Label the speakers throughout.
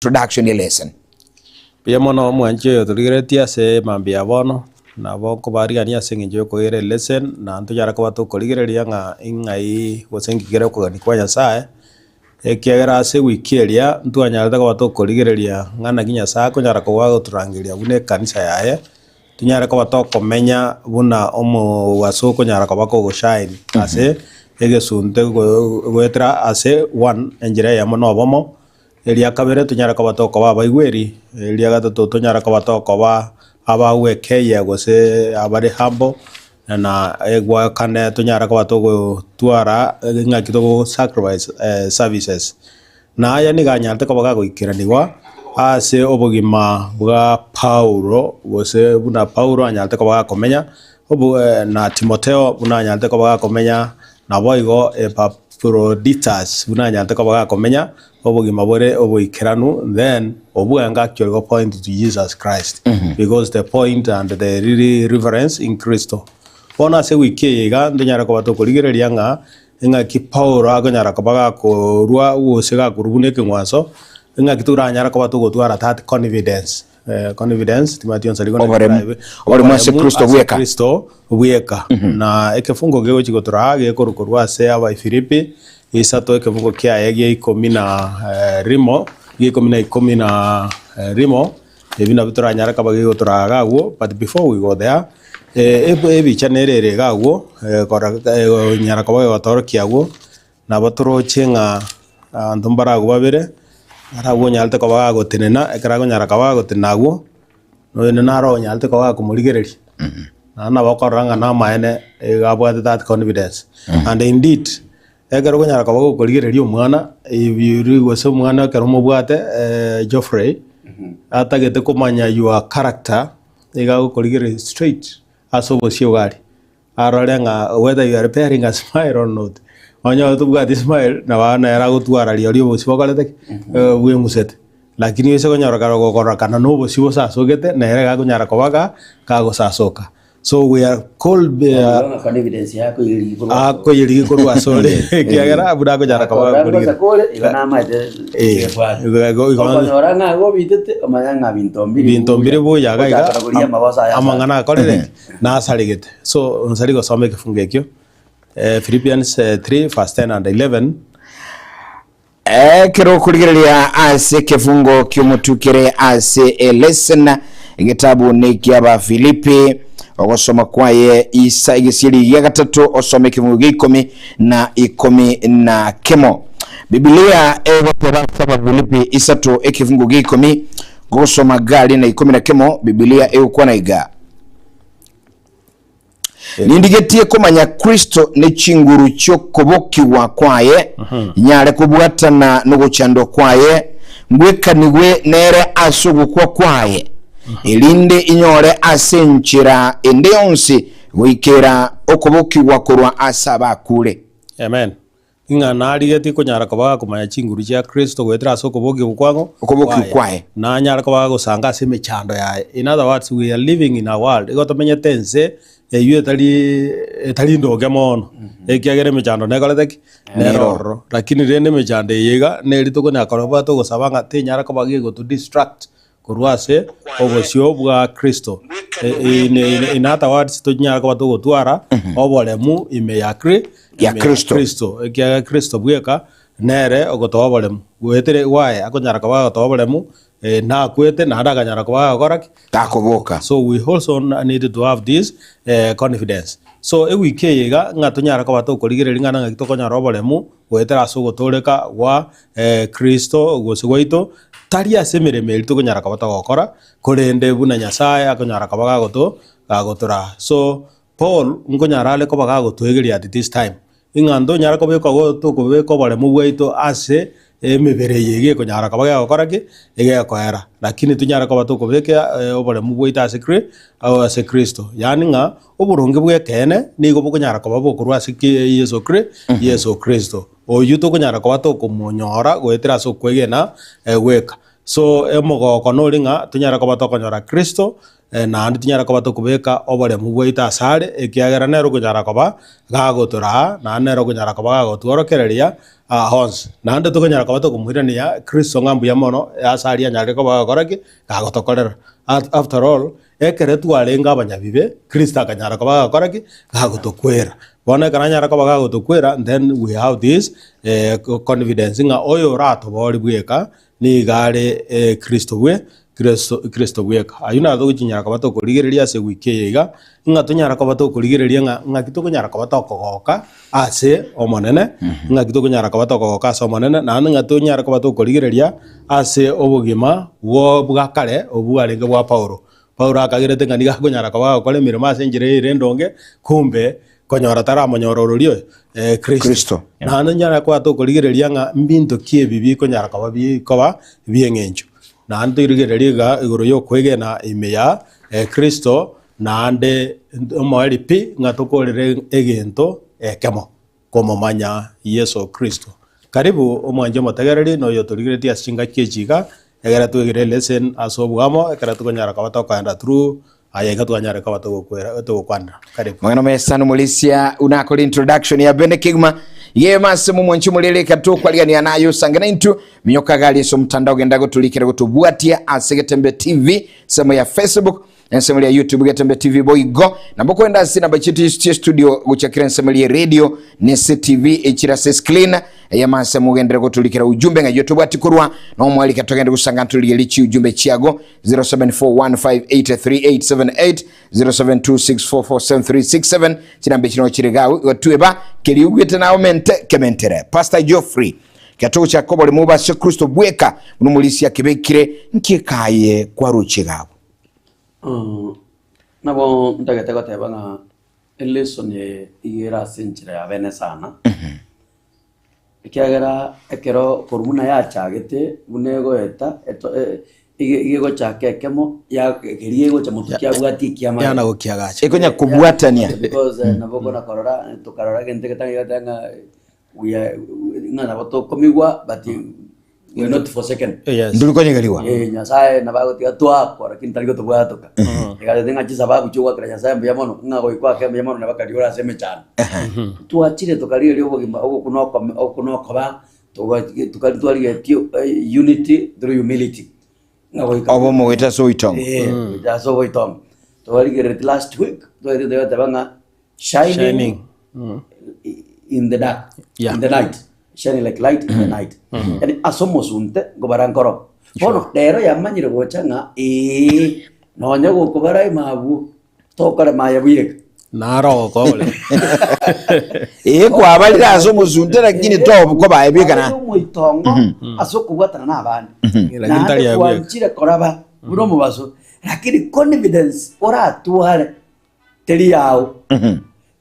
Speaker 1: Introduction ye lesson.
Speaker 2: Mbuya mono omwanchi oyo otorigereretie ase mambia ya bono, nabo nkobarigania ase eng'encho yokoira elesson, na ntonyare koba tokorigereria ng'a ing'ai gose inki kere okogania kwa Nyasaye, ekiagera ase ewiki eria ntwanyarete koba tokorigereria ng'a naki Nyasaye akonyara koba agotorangeria buna ekanisa yaye, tonyare koba tokomenya buna omogaso okonyara koba kogoshine ase egesunte goetera ase one enchera eyemo na obomo. Eria kabere tonyare koba tokoba abaigweri, eria gatato tonyare koba tokoba abagwekeyia gose abare humble, na egwa kane tonyare koba togotwara ng'aki togo sacrifice services. Na aya nigo anyarete koba gagoikeranigwa ase obogima bwa Paulo gose buna Paulo anyarete koba gakomenya obo na Timotheo buna anyarete koba gakomenya Naboigo Epafroditus buna anyarete koba gakomenya obogima bore oboikeranu, then obwenge actually go point to Jesus Christ because the point and the really reference in Kristo. Bono ase ewiki eye iga ntonyare koba tokorigereria ng'a eng'aki Paulo akonyara koba gakorwa gose gakorwa buna ekeng'wanso, eng'aki toranyare koba togotwara that confidence. Confidence timanyeti onsi aria
Speaker 1: Oboremu. Oboremu ase Kristo
Speaker 2: ase
Speaker 1: bweka.
Speaker 2: Kristo bweka. Na ekefungo kegochi gotura aa gekorwa korwa ase Abaifilipi isato ekefungo kiaye gia ikomi na rimo, gia ikomi na ikomi na rimo, ebi nabio toranyare koba gegotura iga agwo, but before we go there, ebicha nere ere iga agwo, kora konyara koba gegotorokia agwo. Nabo toroche ng'a abanto mbare agwo babere, are agwo onyarete koba gagotenena, ekero akonyara koba gagotenena agwo, na oyonde naro onyarete koba gakomorigereria. Naende nabo okorora ng'a namaene iga abwate that confidence. And indeed, ekero okonyara koba gokorigereria omwana, if you really gose omwana ekero omobwate Geoffrey, atagete komanya your character, iga agokorigereria straight ase obosio iga aria. Arore ng'a whether you are bearing a smile or not. Onye tobwati smile, nabo nere agotwara rirorio obosio bokorete ki? Bweng'usete. Lakini ase konyora kare gokorokana na obosio bosasogete, nere iga akonyara koba ga gagosasoka. So we are called akoyerigia korwa ase ore ekiagera buna akonyara koba gakorigia. Eh, igo- igo-
Speaker 3: Okonyora ng'a igo obitete, omanye ng'a binto mbiri
Speaker 2: Binto mbiri buya iga iga,
Speaker 3: Ochakera korigia amagoso aya
Speaker 2: amang'ana akorire ki? Nasaregete. So nsari gosoma ekefungo ekio, Philippians 3 verse 10 and 11.
Speaker 1: Ekero okorigereria ase ekefungo ki'omotwe kere ase elesson, egetabu neki'Abafilipi, ogosoma kwaye isa egesieri gia gatato osome ekefungo gia ikomi na ikomi na kemo. Bibilia egoteba ase Abafilipi isato ekefungo gia ikomi, gogosoma gari na ikomi na kemo, Bibilia egokwana iga. Nindigetie komanya Kristo ne chinguru chi'okobokigwa kwaye, nyare kobwatana nogochandwa kwaye, ngwekanigwe nere ase ogokwa kwaye, erinde inyore ase enchera ende yonsi goikera okobokigwa korwa ase abakure.
Speaker 2: Amen. Ng'a narigetie konyara koba gakomanya chinguru chia Kristo goetera ase okobokigwa kwang'o?
Speaker 1: Okobokigwa kwaye.
Speaker 2: Nanyare koba gagosanga ase emechando yaye. In other words, we are living in a world, igo tomenyete ense eywo etari etari ndoge mono, ekiagera emechando nekorete ki? Nere ororo. Lakini rende emechando eye iga, neri tokonyara koba togosaba ng'a tenyara koba gegoto distract korwa ase obosio bwa Kristo. In, in, in other words, tonyare koba togotwara oboremu ime ya Kri-
Speaker 1: Ya
Speaker 2: ime ya
Speaker 1: Kristo.
Speaker 2: Kristo. Ekiagera Kristo bweka nere ogotoa oboremu. Goetere gwaye akonyara koba agotoa oboremu, eh, nakwete naende akanyara koba agokora ki?
Speaker 1: Takoboka.
Speaker 2: So we also need to have this eh, confidence. So ewiki eye iga ng'a tonyare koba tokorigereria ng'a nang'aki tokonyora oboremu goetera ase ogotooreka gwa Kristo gose gwaito, tari ase emeremo eria tokonyara koba togokora, korende buna Nyasae akonyara koba gagoto gagotoraa. So Paul nkonyara are koba gagotwegeria at this time, ng'a ntonyare kobekwa go tokobeka oboremu bwaito ase emebere eye iga ekonyara koba gegokora ki? Egekoera. Lakini tonyare koba tokobeka oboremu bwaito ase kri ase Kristo. Yaani ng'a oboronge bw'ekeene nigo bokonyara koba bokorwa ase ki Yeso kri Yeso Kristo. Oyio tokonyara koba tokomonyora goetera ase okwegena gweka. So omogoko nore ng'a tonyare koba tokonyora Kristo, naende tonyare koba tokobeka oboremu bwaito asare, ekiagera nere okonyara koba gagotoraa, naende nere okonyara koba gagotworokereria onsi. Naende tokonyara koba tokomoirania Kristo ng'a mbuya mono ase aria anyarire koba gagokora ki? Gagotokorera. After all, ekere twarenge abanyabibe, Kristo akanyara koba gagokora ki? Gagotokwera. Bono ekero anyare koba gagotokwera, then we have this confidence ng'a oyo oratoborie bweka, nigo are Kristo bwe Kristo Kristo bweka. Ayio naro togochinyara koba tokorigereria ase ewiki eye iga, ng'a tonyara koba tokorigereria ng'a ng'aki tokonyara koba tokogoka ase Omonene, ng'aki tokonyara koba tokogoka ase Omonene, naende ng'a tonyare koba tokorigereria ase obogima bwo bwa kare obwo bwarenge bwa Paulo. Paulo akagerete ng'a nigo akonyara koba agokora emeremo ase enchera ere endonge, kumbe konyora taramonyora ororia oyo Kristo.
Speaker 1: Kristo.
Speaker 2: Naende nyara koba tokorigereria ng'a mbinto ki ebi bikonyara koba bikoba bi'eng'encho. Naende torigererie iga igoro y'okwegena ime ya Kristo, naende omoerio pi ng'a tokorere egento ekemo, komomanya Yeso Kristo. Karibu omwanche omotegereri na oyotorigeretie ase chingaki echi iga, ekero twegire elesson ase oboamo, ekero tokonyara koba tokoenda through aye iga twanyare koba togokwera togokwanera. Karibu.
Speaker 1: Mwene omesano omorisia unakora introduction ya bene kegima yema ase momwanchi omorere ekatokwarigania naye osange naintwe minyoka gari ase omotandao genda goturikera gotobwatia ase Getembe TV ensemo ya Facebook ensemo ya YouTube Getembe TV boigo nabo kwenda ase namba chitu chia studio gochakera ensemo ya radio ne ase TV echira ase screen eyema ase mogendere goturikera ujumbe ng'a yotobwati korwa no omwarika togende gosanga ntorigerie chiujumbe chiago 0741583878 0726447367 chinamba echi nigo chire gau igo tweba keria oigwete naye omente kementere Pastor Geoffrey Getogochaka oboremo obe ase Kristo bweka buna omorisia akebekire nki ekaye kwarochie gabu.
Speaker 3: Nabo ntagete goteba ng'a elesson eye iga ere ase enchera ya bene sana, ekiagera ekero korwa buna yachagete buna egoeta eto iga iga egochaka ekemo ya keria egocha motwe kiabwatia ekiamagena.
Speaker 2: Yana gokiagacha.
Speaker 1: Ekonya kobwatania.
Speaker 3: Because nabo okona korora tokarora egento egetang'ani geteba ng'a we are ng'a nabo tokomigwa but we are not forsaken.
Speaker 2: Yes.
Speaker 1: Ndori konyegeriwa.
Speaker 3: Eh, Nyasaye nabo agotiga twakwa lakini tari gotobwatoka. Egatete ng'a chisababu chiogwakera Nyasaye mbuya mono, ng'a goika oake mbuya mono nabo akariora ase emechando. Twachire tokarigereria obogima ogoku nokome oku nokoba, toga tokari twarigetie unity through humility. Ng'a goika
Speaker 1: Obomo goeta ase oboitongo.
Speaker 3: Eh, goeta ase oboitongo. Twarigereretie last week, twaetete togoteba ng'a shining,
Speaker 2: Shining.
Speaker 3: in the dark,
Speaker 2: Yeah.
Speaker 3: in the night, shining like light in the night. Yani ase omosunte nkobara nkoro. Bono rero yamanyire gocha ng'a ee nonya gokobara ime abwo tokorema aye bweka.
Speaker 2: Naro ogokore.
Speaker 1: Ee kwabarire ase omosunte lakini tokobae bweka na.
Speaker 3: Aye omoitongo ase okobwatana na abande.
Speaker 2: Lakini tari
Speaker 3: Naende
Speaker 2: aye bweka.
Speaker 3: gwanchire koraba buna omobaso lakini confidence oratware teri yao.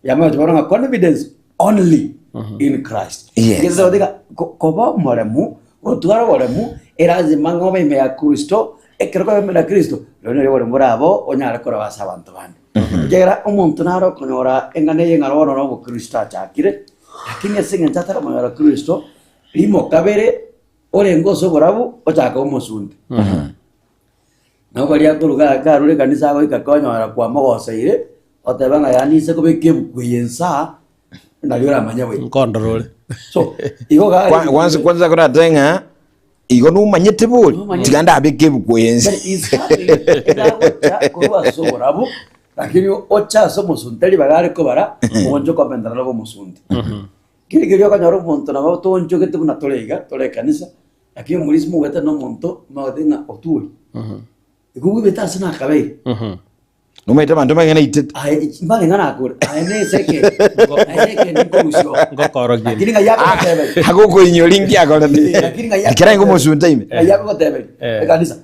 Speaker 3: Yamanya gocha bono ng'a confidence only in Christ.
Speaker 1: Yes.
Speaker 3: Gese gotiga ko- koba omoremu, gotwara oboremu, erazima ng'a obe ime ya Kristo, ekero koba ime ya Kristo, rirorio nario oboremu borabo onyare koraba ase abanto bande. Ekiagera omonto nare okonyora eng'ana eye ng'a bono na obokristo achakire, lakini ase eng'encho ataramonyora Kristo, rimo kabere, orenge ase oborabu, ochake omosunte. Nabo baria akoruga ake arure ekanisa agoika konyora kwamogoseire, oteba ng'a yaani inse kobeka ebuku eye nsa, nario oramanye buya.
Speaker 2: Nkondora ore.
Speaker 3: So, igo gari
Speaker 1: Kwa- kwanza kwanza korate ng'a igo nomanyete bori
Speaker 3: Nomanyete.
Speaker 1: tiga ndabeke ebuku eye nse
Speaker 3: But is coming, igagocha korwa ase oborabu, lakini ocha ase omosunte ribaga are kobara, oonche okomentana nabo omosunte. Keri keria okonyora omonto nabo toonchogete buna tore iga, tore ekanisa, Lakini omorisia mogwete nomonto omanyete ng'a oture. Igo bwebete ase nakabeire.
Speaker 1: Nomanyete abanto mbang'ana aitete.
Speaker 3: Aye mbare ng'a nakore. Aye nese eke. Aye eke ninkorusia oo.
Speaker 2: Ngokorokia.
Speaker 3: Lakini ng'ai agogoteberia.
Speaker 1: Agokoinyora inki akorete.
Speaker 3: Lakini ng'ai
Speaker 1: Ekero aye ngomosunte ime.
Speaker 3: Ng'ai agogoteberia. Ekanisa.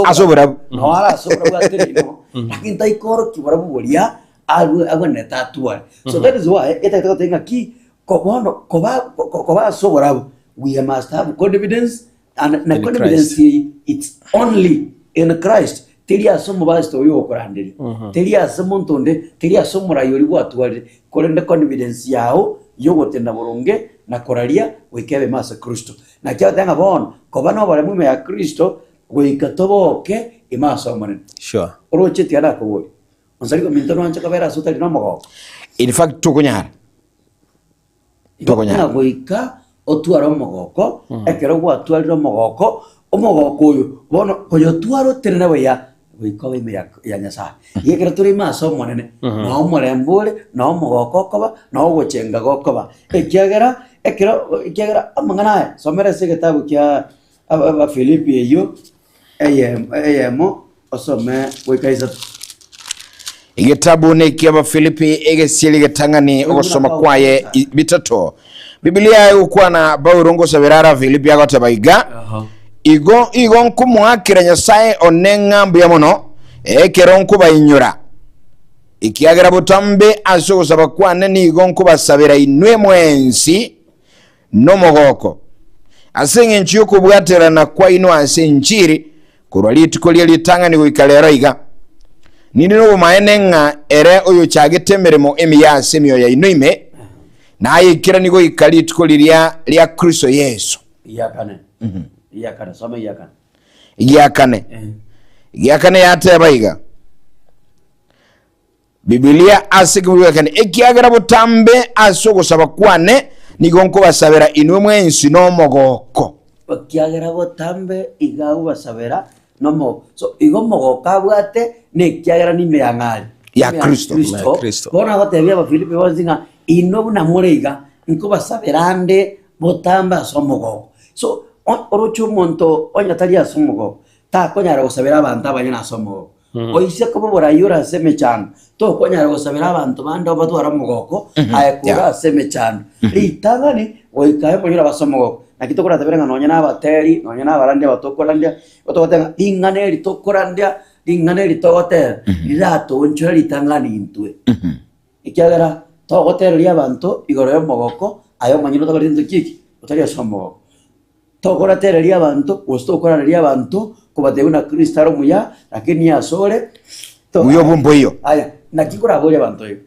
Speaker 1: Ase oborabu.
Speaker 3: Noo are ase oborabu ateneine. Lakini taikorokia borabu boria arwe abwenerete atware. So that is why etagete goteba ng'aki bono koba koba ase oborabu We must have confidence and na
Speaker 2: In
Speaker 3: confidence
Speaker 2: Christ.
Speaker 3: eye it's only in Christ teri ase omobasito oyo ogokoranderia teri ase omonto onde teri ase omorai oria gwatwarire korende confidence yao yogotenda boronge na koraria goika ebeme ase Kristo. Naki agoteba ng'a bono koba noboremu ime ya Kristo. Goika toboke ime ase Omonene.
Speaker 2: Sure.
Speaker 3: Oroche tiga nakoborie, Onsari ominto nwanche kobera ase otari nomogoko?
Speaker 1: In fact tokonyara. Tokonyara.
Speaker 3: Ng'a goika otware omogoko, ekero gwatwarire omogoko, omogoko oyo bono koyotwara otenene buya, goika obe ime ya ya Nyasaye. Igo ekero tore ime ase Omonene, noo omorembe ore, noo omogoko okoba, noo ogochenga gokoba. Ekiagera, ekero ekiagera amang'ana aya, somera ase egetabu kia Abafilipi eyio eyemo osome goika isato.
Speaker 1: Egetabu neki'Abafilipi egesieri getang'ani ogosoma kwaye bitato. Bibilia egokwana Paulo ngosabera are Afilipi agoteba iga, Igo igo nkomoakera Nyasae one ng'a mbuya mono, ekero nkobainyora, ekiagera botambe ase ogosaba kwane nigo nkobasabera inwe mwensi nomogoko, ase engencho y'okobwaterana kwaino ase enchiri korwa rituko rie ritang'ani goika rero iga. Ninde nobomaene ng'a ere oyochagete emeremo emiya ase emioyo yaino ime, nayeikeranie goika rituko riria ria Kristo Yeso.
Speaker 3: Giakane. Giakane, soma giakane.
Speaker 1: Giakane. Giakane yateba iga. Bibilia ase ekeburuekani, ekiagera botambe ase ogosaba kwane nigo nkobasabera inwe mwensi nomogoko.
Speaker 3: Ekiagera botambe iga agobasabera nomogoko. So igo omogoko abwate nekiagera nime ya ng'ari.
Speaker 1: Ya Kristo.
Speaker 2: Ya Kristo.
Speaker 3: Bono agotebia Abafilipi bonsi ng'a inwe buna more iga, nkobasabera ande botambe ase omogoko. So oroche omonto onye tari ase omogoko, takonyara gosabera abanto abanyene ase omogoko. Oise koba oborai ore ase emechando, tokonyara gosabera abanto bande obatware omogoko, aye kore ase emechando. Ritang'ani goika aye omonyene obe ase omogoko. Naki tokoratabere ng'a nonye na abateri, nonye na abarandia aba tokorandia, igo togoteba ng'a ring'ana eri tokorandia, ring'ana eri togoteba, riratoonchore ritang'ani intwe. Ekiagera togotereria abanto igoro y'omogoko, aye omonyene otakoreti gento ki eki? Otari ase omogoko. Tokoratereria abanto, gose tokorareria abanto kobatebia buna Kristo are omuya, lakini asore to-
Speaker 1: Buya obwo mboiyo.
Speaker 3: Aya, naki nkoraborie abanto iga,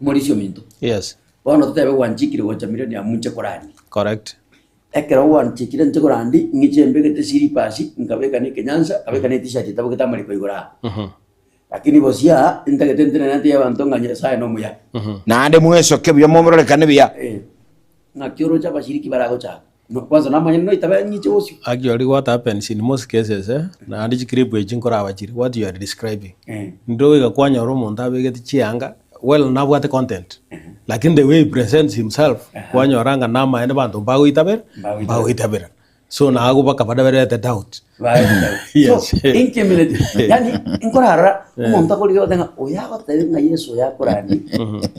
Speaker 3: Morisia ominto,
Speaker 2: Yes,
Speaker 3: bono totebe gwanchikire gocha Millennium inche korandi.
Speaker 2: correct.
Speaker 3: Ekero gwanchikire inche korandi, ng'iche mbegete silipas, nkabeka na ekenyansa, nkabeka na etishati etabogete amariko igoro aa. Lakini bosia ntagete ntenene ntebie abanto ng'a Nyasaye nomuya.
Speaker 1: Naende mwesoke buya momororekane buya.
Speaker 3: Eh, ng'aki oroche abashiriki baragochaka? No, kwanza namanyene noitabe ng'iche bosio.
Speaker 2: Actually what happens in most cases eh, naende chiclip echi nkoraba chire, what you are describing.
Speaker 3: Eh.
Speaker 2: Ndire goika kwanyora omonto abegete chianga, well nabwate content, lakini the way he presents himself, kwanyora ng'a namaene banto mbagoitabera,
Speaker 3: Mbagoitabera.
Speaker 2: mbagoitabera. So nago bakaba doubt.
Speaker 3: Yes. So, inkimineti yani nkorarora omonto akorigia goteba ng'a oyo agotebia ng'a Yeso oyo akorandi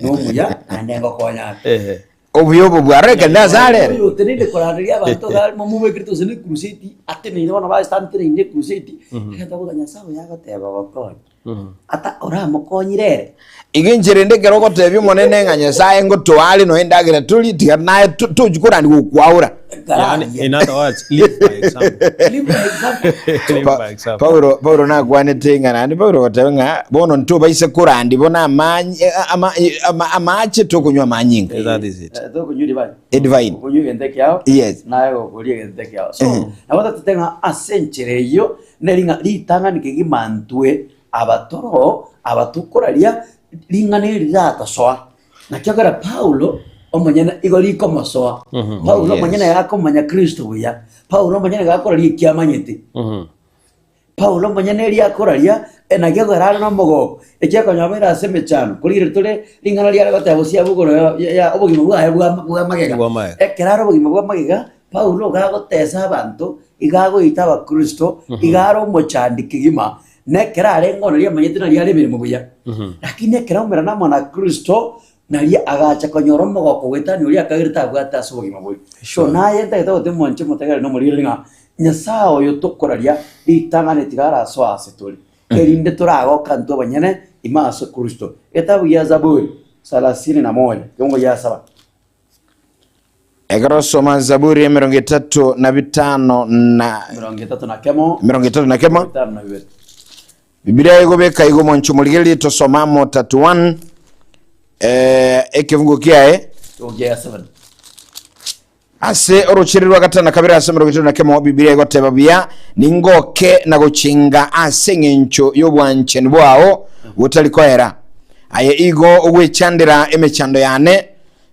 Speaker 3: nomuya naende ngokonya are.
Speaker 2: Eh.
Speaker 1: Obuya obo bwarorekanire ase arere.
Speaker 3: Oyo oteneine koranderia abanto iga momobekere gose ne crusade ateneine bono bastanteneine crusade egento akoboka Nyasaye oyo agoteba gokonya. Ata oramokonyire ere.
Speaker 1: Iga enchera ende ekero ogotebia Omonene ng'a Nyasae ngotoa are nonya endagera tori, tiga naye to- tochi korandia gokwaura.
Speaker 2: Yani, in other words, live by example.
Speaker 3: Live by example.
Speaker 2: Live
Speaker 1: Pa-
Speaker 2: by example.
Speaker 1: Paulo Paulo nakwanete ng'a naende Paulo goteba ng'a bono ntobaise korandia bono amanyi ama- ama- amache tokonywa amanyinga.
Speaker 2: That is it.
Speaker 3: Eh, tokonywa edivai.
Speaker 1: Edivai.
Speaker 3: Okonywa egento ekiao,
Speaker 1: Yes.
Speaker 3: naye gokoria egento ekiao. So, nabo totete ng'a ase enchera eyio, Neri ng'a ritang'ani kegima ntwe abatoro abatokoraria ring'ana eri riratosoa. Naki ekero Paulo omonyene igo rikomosoa, Paulo
Speaker 1: Yes.
Speaker 3: omonyene gakomanya Kristo buya, Paulo omonyene gakoraria eki amanyete. Paulo omonyene erio akoraria, naki ekero are nomogoko, ekiakonyora boira ase emechando, korigereria tore ring'ana riare goteba gose abwo igoro ya ya obogima bwaye bwa bwa magega.
Speaker 2: Bwa magega.
Speaker 3: Ekero are obogima bwa magega, Paulo iga agotesa abanto, iga agoita abakristo, iga are omochandi kegima, na ekero arenge oo naria amanyete naria are emeremo buya. Lakini ekero aumera amo na Kristo, naria agacha konyora omogoko goetania oria akagerete abwate ase obogima boria. So naye ntagete goteba mwanche motegerere na omorigereria ng'a Nyasae oyo tokoraria ritang'ani tiga arasoe ase tore, erinde toragoka intwe abanyene ime ase Kristo. Egetabu gia Zaburi salasini na moja, ekeungo gia saba.
Speaker 1: Ekero osoma Zaburi 35 na
Speaker 3: 31
Speaker 1: 31,
Speaker 3: 52.
Speaker 1: Bibilia egobeka igo omonche omorigererie tosoma amo 31 ekefungo kiaye
Speaker 3: Ekeungo kia 7.
Speaker 1: Ase orochiri rwa gatano na kabere ase emerongo etato na kemo, Bibilia egoteba buya, Ningoke na gochinga ase engencho y'obwanchani bwao botari koera. Aye igo ogwechandera emechando yane,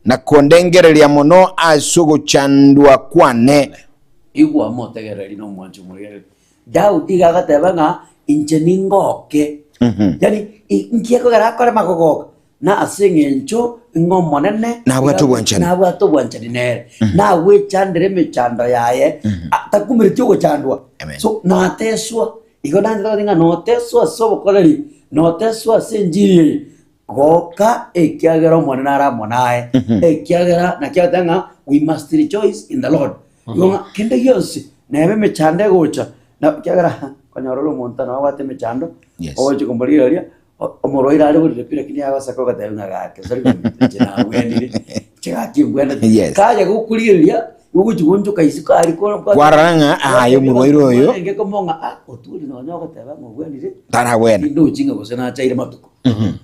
Speaker 1: na kondengereria mono ase ogochandwa kwane.
Speaker 3: Igwa motegereri na omwanchi omorigereria. Daudi iga agateba ng'a inche ningoke. Yaani inki ekogera akore magogoka? Na ase engencho ng'a Omonene
Speaker 1: Nabwate obwanchani.
Speaker 3: nabwate obwanchani nere, nagwechandera emechando yaye, a- takumereti ogochandwa.
Speaker 1: Amen.
Speaker 3: So nateswa, igo nanche togoteba ng'a noteswa ase obokoreri, noteswa ase enchiri eye, goka ekiagera Omonene are amo naye, ekiagera naki agoteba ng'a we must rejoice in the Lord. Igo ng'a kende gionsi, neba emechando egocha, na ekiagera konyora ore omonto nabo abwate emechando,
Speaker 1: Yes.
Speaker 3: ogochi komorigereria, Omorwaire are borire pi lakini agoseka ogateba ng'a gaki sorry ominto inche nabwenire, inche gaki mbwenete.
Speaker 1: Yes.
Speaker 3: Kaye gokorigereria, igo ogochi goonchoka isiko aria kore
Speaker 1: Kwarora ng'a aye omorwaire oyo
Speaker 3: Orenge komo ng'a ah oturi nonya ogoteba ng'a obwenire,
Speaker 1: tarabwena.
Speaker 3: tindochi ng'a gose nachaire matuko.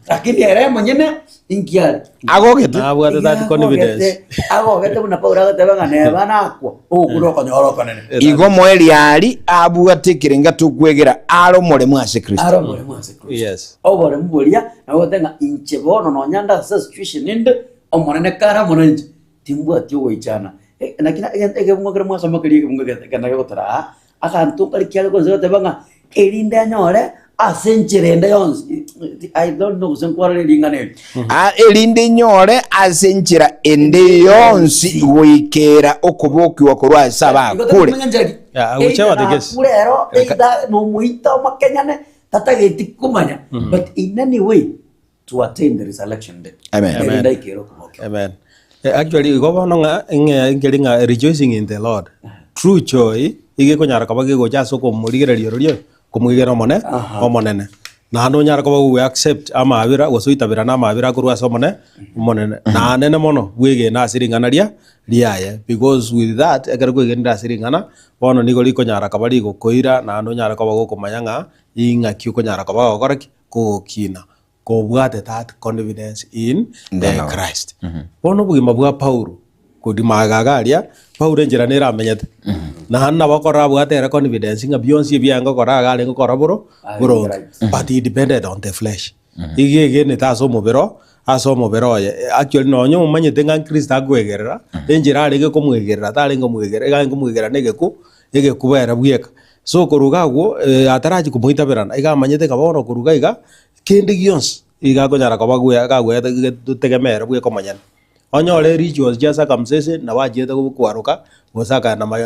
Speaker 3: Lakini ere omonyene inki are?
Speaker 1: Agogete.
Speaker 2: Nabwate that confidence.
Speaker 3: Agogete buna Paulo agoteba ng'a neba nakwa, ogokwa nokonyora okonene.
Speaker 1: Igo moeliari abwate ekerenga tokwegera are omoremu ase Kristo.
Speaker 3: Are omoremu ase Kristo.
Speaker 2: Yes.
Speaker 3: Oboremu boria nabo goteba ng'a inche bono nonya nde ase situation ende, Omonene kare amo nainche, timbwati ogoichana. E- Naki na egento egebungo kere mwasoma keria egebungo eke ekero nagegotora aa, aganto nkare kiare konse goteba ng'a erinde anyore ase enchera ende yonsi, I don't know gose nkwarore ring'ana eri.
Speaker 1: Ah, erinde inyore ase enchera ende yonsi goikera okobokigwa korwa ase abakure.
Speaker 2: Yeah, whichever the case.
Speaker 3: Rero either nomoita omokenyane tatageti komanya but in any way to attain the resurrection day.
Speaker 1: Amen.
Speaker 3: Erinde
Speaker 2: Amen.
Speaker 3: aikere okobokigwa.
Speaker 2: Amen. Eh, Actually, igo bono ng'a ng'e nkeri ng'a rejoicing in the Lord. True joy iga ekonyara koba gegocha ase okomorigereria ororio komwegena omone
Speaker 3: Aha.
Speaker 2: omonene. Naende onyare koba gogo accept amabera gose oitabera na amabera akorwa ase omone omonene. Naende mono bwegene ase ring'ana ria riaye because with that ekero kwegenire ase ring'ana bono nigo rikonyara koba rigokoira naende onyare koba gokomanya ng'a ing'aki okonyara koba gogokora ki? Kogokina. Kobwate that confidence in
Speaker 1: The Lord.
Speaker 2: Christ. Bono obogima bwa Paulo korwa magega iga aria, Paulo enchera nere amenyete. Naende nabo okorora abwate ere confidence ng'a bionsi ebi aye ngokora iga arenge gokora boro boronge.
Speaker 3: Right.
Speaker 2: But he depended on the flesh. Iga egenete ase omobere oo, ase omobere oye. Actually nonye omanyete ng'a Kristo akoegerera, enchera arenge komwegerera tarenge komwegerera, iga arenge komwegerera na egeku, egekuba ere bweka. So korwa iga agwo, atarachia komoitaberana, iga amanyete ng'a bono korwa iga iga, kende gionsi iga akonyara koba gwe gagwete tegemera bweka omonyene. Onyore rituals chia circumcision nabo achiete kwaroka, gose akaenda ma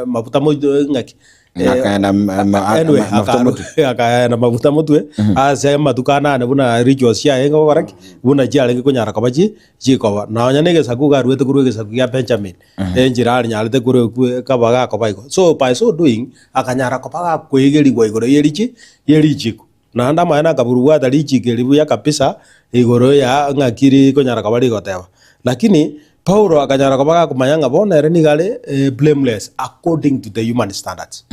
Speaker 2: mafuta motwe ng'aki
Speaker 1: Akaenda
Speaker 2: anyway,
Speaker 1: mafuta motwe.
Speaker 2: akaenda mafuta motwe, ase amatuko anane buna rituals chiarenge gokora ki, buna chiarenge konyara koba chi chikoba. Nonya na egesaku iga aruete korwa egesaku gia Benjamin, enchera arinyarete korwa ekwe kaba gakoba igo. So by so doing, akanyara koba gakoegerigwa igoro ye richi ye richiko. Naende amaene akaburubwata richiko eri buya kabisa igoro ya ng'aki rikonyara koba rigoteba. Lakini Paulo akanyara koba gakomanya ng'a bono ere nigo are blameless according to the human standards.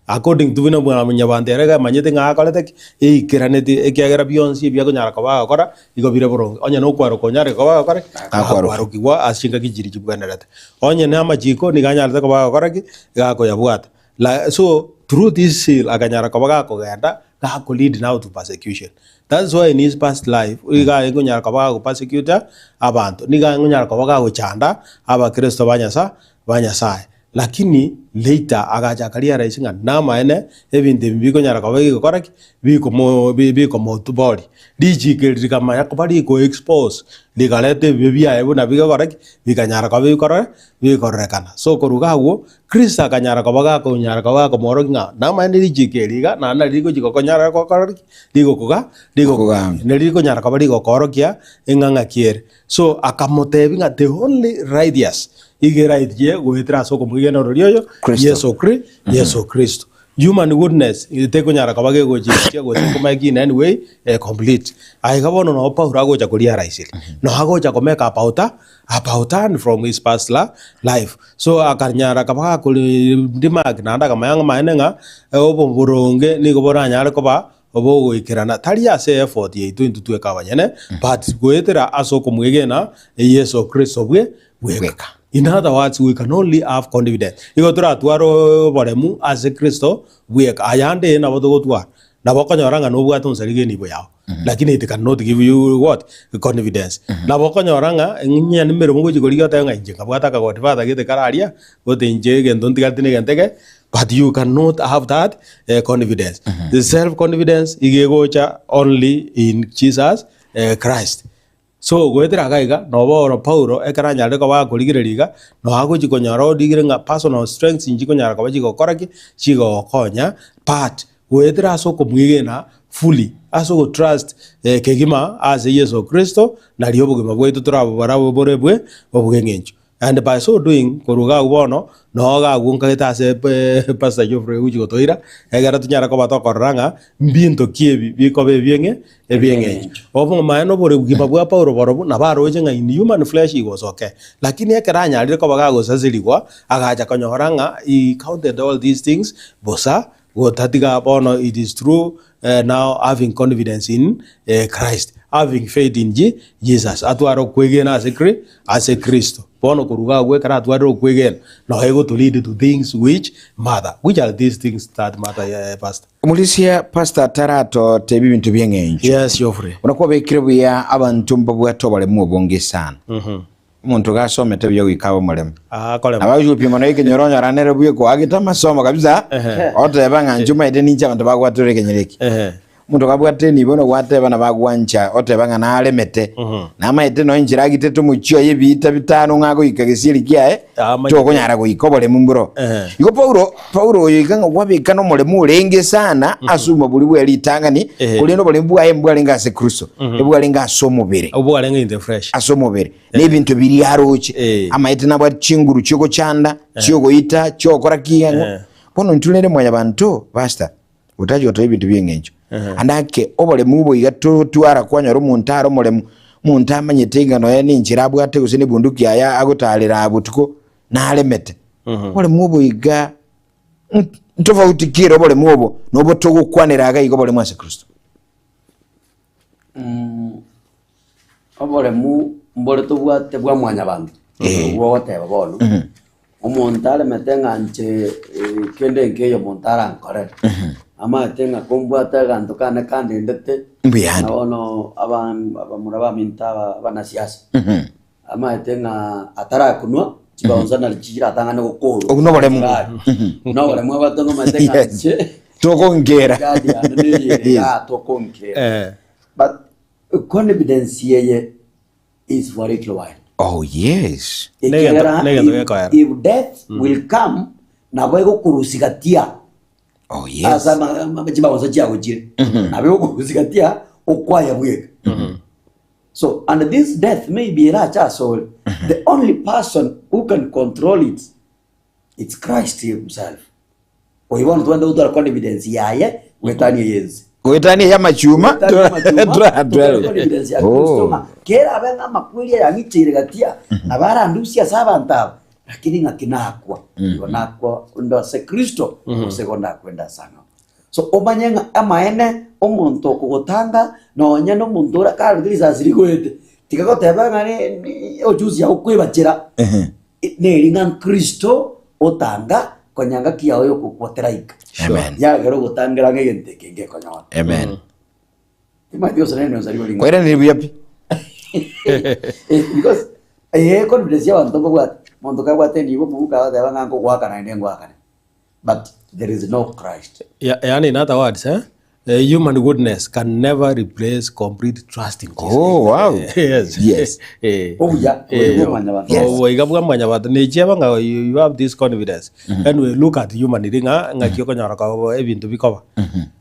Speaker 2: According to buna mwanyabanto ere amanyete ng'a akorete ki? Eikeraneti ekiagera bionsi ebi akonyara koba agokora igo bire boronge. Onye nokwaroka onyare koba agokora ki?
Speaker 1: Akwaroka.
Speaker 2: Akwarokigwa ase chingaki chiria chibwenerete. Onye na amachiko nigo anyarete koba agokora ki? Gakoyabwata. La so through this seal akanyara koba gakogenda gako lead now to persecution. That's why in his past life nigo arenge konyara koba gago persecute abanto, nigo arenge konyara koba gagochanda abakristo ba Nyasa ba Nyasaye. Lakini later agacha aka realize ng'a namaene ebinto ebi bikonyara koba bigokora ki? Bikomo bi bikomoboria. Richiko eri rikamanya koba riko expose rikareta ebibe biaye buna bigokora ki? Bikanyara koba bikorore bikororekana. So korwa iga agwo, Kristo akanyara koba gakonyara koba gakomoorokia ng'a namaene richiiko eri iga, naende nari rigochia gokonyara gokora ki? Rigokoga
Speaker 1: Rigokogambia.
Speaker 2: nari rikonyara koba rigokoorokia ing'a ng'aki ere. So akamotebia ng'a the only righteous iga eraitie goetera ase okomwegena orori oyo
Speaker 1: Kristo.
Speaker 2: Yeso Kri Yeso Kristo. Human goodness tekonyara koba gegochikia gose komake in any way complete. Aiga bono noo Paulo agocha korealiseria, noo agocha komake about a about turn from his past la life. So akanyara akaba gakori remark naende akamanya ng'a amaene ng'a oboronge nigo boranyare koba obogoikerana tari ase effort yaito intwe tweka abanyene but goetera ase okomwegena Yeso Kristo bwe bweka.
Speaker 1: Bweka.
Speaker 2: In other words, we can only have confidence. Igo toratware oboremu ase Kristo bweka. Ayande nabo togotwara. Nabo okonyora ng'a nobwate onsarige enibo yao. Lakini it cannot give you what? Confidence. Nabo okonyora ng'a ng'a nemeremo gochi korigia otebe ng'a inche nkabwate akagodfather gete kare aria, gote inche egento ntigareti na egento eke, but you cannot have that confidence. The self confidence iga egocha only in Jesus Christ. So goetera iga iga, noba oro Paulo ekero anyarire koba gakorigereria iga, noo agochi konyora origire ng'a personal strengths nchikonyara koba chigokora ki? Chigogokonya, but goetera ase okomwegena fully, ase ogotrust kegima ase Yeso Kristo, nario obogima bwaito torabobare bore bwe obweng'encho. And by so doing, korwa iga agwo bono, noo iga agwo nkagete ase Pastor Geoffrey ogochi gotoira, egere tonyare koba tokorora ng'a mbinto ki ebi bikoba ebieng'e ebieng'encho. Obomaene obogima bwa Paulo borobwo nabo aroche ng'a in human flesh he was okay, lakini ekero anyarire koba gagosaserigwa, agacha konyora ng'a he counted all these things bosa, Gotatiga bono it is through now having confidence in Christ, having faith in Jesus, atware okwegena ase Kri ase Kristo. Bono korwa iga agwo ekero atwarire okwegena, noyo egoto lead to things which matter. Which are these things that matter eh, Pastor?
Speaker 1: Omorisia pastor taratotebia ebinto bi'eng'encho.
Speaker 2: Yes, Geoffrey.
Speaker 1: Buna kwabekire buya abanto mbabwate oboremu obonge sana. Omonto gasomete buya goika abe omoremu.
Speaker 2: Akorema.
Speaker 1: Abagochi gopima nonya ekenyoro onyora nere buya koagete amasomo kabisa,
Speaker 2: Ehe.
Speaker 1: oteba ng'a inche omanyete ninche abanto bagwatorera ekenyoro eke.
Speaker 2: Ehe.
Speaker 1: Omonto kabwate enibo bono gwateba nabo agwancha oteba ng'a naremete, namaete nonya inchera agitete omochie oye ebiita bitano ng'a agoika gesieri kiaye,
Speaker 2: Amanyete.
Speaker 1: tokonyara goika oboremu mboro.
Speaker 2: Ehe.
Speaker 1: Igo Paulo, Paulo oyo iga ng'a gwabeka nomoremu orenge sana ase obogima boria bwe ritang'ani,
Speaker 2: Ehe.
Speaker 1: korende oboremu bwaye mbwarenge ase Kristo, ebwarenge ase omobere.
Speaker 2: Obwarenge in the flesh.
Speaker 1: Ase omobere, na ebinto biria aroche,
Speaker 2: Eh.
Speaker 1: amaete nabwate chinguru chiogochanda, chiogoita, chiogokora ki ang'o.
Speaker 2: Eh.
Speaker 1: Bono intwe rende mwanyabanto, pastor, otachi gotoa ebinto bi'eng'encho. Ande ake oboremu obo iga totwara kwanyora omonto are omoremu, omonto amanyete ing'a nonya na enchera abwate gose na ebunduki yaye agotarera aa botuko, naremete. Oboremu obo iga ntofauti ki ere oboremu obo na obo togokwanera iga iga oboremu ase Kristo?
Speaker 3: Oboremu mbore tobwate bwa mwanyabanto, obwo ogoteba bono, omonto aremete ng'a inche kende nkeiyo omonto arankorere, amaete ng'a kombwate aganto kane kandendete,
Speaker 1: Mbuyande.
Speaker 3: na bono abamura baminto aba abanasiasa, amaete ng'a atarakunwa, chibaonsa nari chiratang'ane gokorwa.
Speaker 1: Obwo noboremu.
Speaker 3: Noboremu abwate ng'a omanyete ng'a
Speaker 1: Yes.
Speaker 3: inche,
Speaker 1: Tokonkera.
Speaker 3: gadi yane neye ere
Speaker 1: Yes.
Speaker 3: igaa tokonkera.
Speaker 2: Eh.
Speaker 3: But confidence eye is for a little while.
Speaker 1: Oh yes.
Speaker 3: Ekiagera
Speaker 2: Negento
Speaker 3: if,
Speaker 2: gekoera.
Speaker 3: if death will come, nabo egokurusia gatia
Speaker 1: Oh yes.
Speaker 3: ase ama- ama- chibagosa chiagochire nabo egokurusia gatia okwaya bweka so and this death maybe erache asore the only person who can control it it's Christ himself Oyio bono tobwenerete gotwara confidence yaye goetania eyense.
Speaker 1: Goetania ey'amachuma,
Speaker 3: Oh. Kerabe ng'a amakweri aya ang'icheire gatia, nabo arandusie ase abanto aba, lakini ng'aki nakwa, igo nakwa onde ase Kristo, gose igo ndakwe nde ase ang'ao. So omanye ng'a amaene, omonto okogotanga, nonye na omonto ore karorete risasi rigoete, tiga goteba ng'a ne ojuzi yago okwebachera. Neri ng'a Kristo otanga konya ngaki yao y'ogokwa teraika.
Speaker 1: Amen.
Speaker 3: Yagera ogotangera ng'a egento eke ngekonyora.
Speaker 1: Amen.
Speaker 3: Timanyeti gose nere nonsi aribo ring'ana.
Speaker 1: Kwairanire buya pi.
Speaker 3: Eh, because eh confidence y'abanto mbabwate. Monto kabwate enibo omobuko agoteba ng'a nkogoaka naende ngoakane. But there is no Christ.
Speaker 2: Ya- yaani in other words eh, eh, human goodness can never replace complete trust in Jesus.
Speaker 1: Oh, wow.
Speaker 2: yes.
Speaker 1: Yes.
Speaker 2: Eh.
Speaker 3: Obuya,
Speaker 2: Eh,
Speaker 3: obuya bwa mwanyabanto.
Speaker 1: Yes.
Speaker 2: oboiga bwa mwanyabanto nechiaba ng'a you, you have this confidence anyway look at human ri ng'a ng'aki okonyora koba ebinto bikoba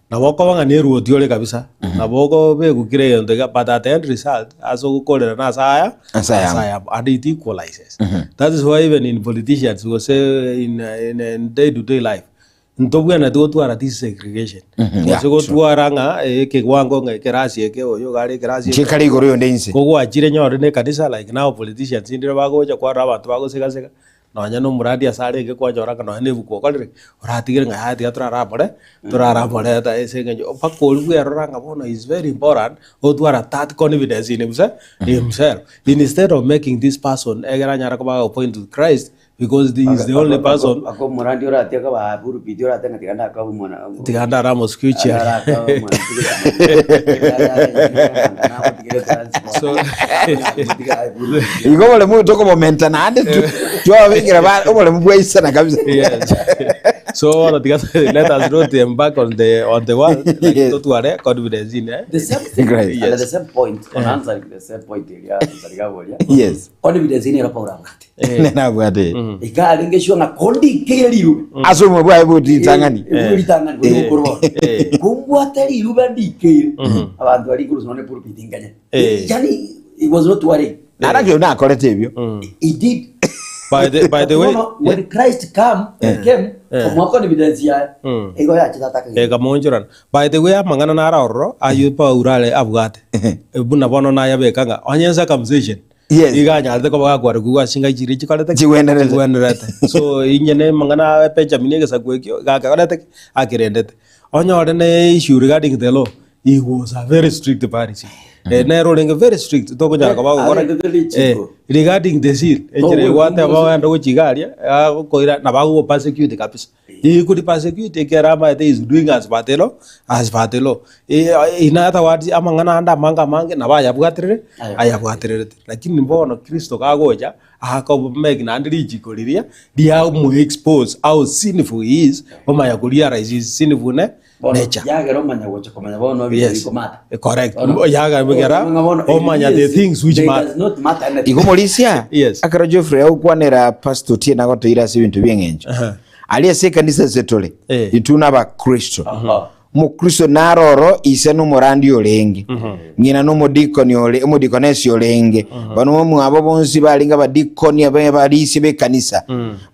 Speaker 2: nabo okoba ng'a neruoti ore kabisa nabo okobekwa kera egento iga but at the end result ase ogokorera na ase aya
Speaker 1: Ase ayamo.
Speaker 2: ayamo and it equalizes that is why even in politicians gose in, in, in day to day life ntobwenereti gotwara this segregation
Speaker 1: yeah,
Speaker 2: gose gotwara ng'a ekewango ng'a ekerasi eke oyo iga are ekerasi eke
Speaker 1: Chikare igoro yonde inse.
Speaker 2: Kogwachire nyore na ekanisa like now politicians ndire bagocha kwarora abanto bagosegasega. Nonya na omoradi ase arenge kwanyora ng'a nonya na ebuku okorire ki? Oratigere ng'a yaya tiga toraramore, toraramoreta ase eng'encho mpaka oria bwerora ng'a bono is very important, otwara that confidence in himself himself instead of making this person egere anyare koba agopoint to Christ because he is the only person
Speaker 3: Aka omorandi oratie akaba pulpit orate ng'a tiga ndakabe omwana
Speaker 2: tiga ndaramosikwichia
Speaker 3: Arakabe omwana
Speaker 2: So-
Speaker 1: Igo oboremu tokobomenta naende tu twababekera ba oboremu bwaisana kabisa.
Speaker 2: Yes. So bono tiga let us not embark on the on the world like
Speaker 1: Yes.
Speaker 2: totware confidence in eh?
Speaker 3: The same thing,
Speaker 1: Christ.
Speaker 3: and at the same point, on answering the same point eria Nsariga aboria,
Speaker 1: Yes.
Speaker 3: confidence nero Paulo abwate.
Speaker 1: Nabwate.
Speaker 3: Iga arenge sure ng'a kondikeire rirube.
Speaker 1: Ase omwe bwaye botitang'ani.
Speaker 3: Ebuku ritang'ani kori gokorwa bono. Kombwate rirube ndikeire. Abanto baria igoro nonye pulpit nkanye. Yani he was not worrying.
Speaker 1: Nara kio nakorete ebio.
Speaker 3: He did.
Speaker 2: By the by the way,
Speaker 3: Bono, when Christ come, came, omoa confidence yaye. Igo yachete atakagete.
Speaker 2: Ekamoonchorana. By the way amang'ana naro ororo ayio Paulo are abwate buna bono nayabeka ng'a onye circumcision
Speaker 1: Yes.
Speaker 2: iga anyarete koba gakwarokigwa ase chingai chiria chikorete ki?
Speaker 1: Chigwenerete.
Speaker 2: Chigwenerete. So inye na amang'ana a Benjamin egesaku ekio iga akorete ki? Akerendete. Onyore na issue regarding the law, he was a very strict Pharisee. Eh, nere orenge very strict tokonyara koba ogokora ki?
Speaker 3: Arendete richiko.
Speaker 2: Eh, regarding the seal, enchera egwateba ogende gochia iga aria, agokoira nabo agogopersecute kabisa. He could persecute ekero amaete he is doing as per the law, as per the law. In other words, amang'ana ande amange amange nabo ayabwaterere, ayabwatererete. Lakini bono Kristo kagocha, akomake naende richiko riria riamoexpose how sinful he is, omanya korealize his sinful ne
Speaker 3: Bono
Speaker 2: nature.
Speaker 3: yagera omanya gocha komanya bono ebinto
Speaker 2: Yes.
Speaker 3: bikomata.
Speaker 2: Correct.
Speaker 3: Bono,
Speaker 2: Yagera
Speaker 3: ng'a bono,
Speaker 2: omanya the
Speaker 3: yes,
Speaker 2: things which
Speaker 3: they
Speaker 2: matter.
Speaker 3: does not matter anything.
Speaker 1: Igo morisia
Speaker 2: Yes.
Speaker 1: akero Geoffrey agokwanera Pastor Otieno agotoira ase ebinto bi'eng'encho.
Speaker 2: Aha.
Speaker 1: Aria ase ekanisa ase tore,
Speaker 2: Eh.
Speaker 1: intwe n'Abakristo.
Speaker 3: Aha.
Speaker 1: Omokristo naro oro ise nomorandi orenge, ng'ina nomodikoni ore omodikonesi orenge, bono bamwabo bonsi barenge abadikoni abe abarisia b'ekanisa.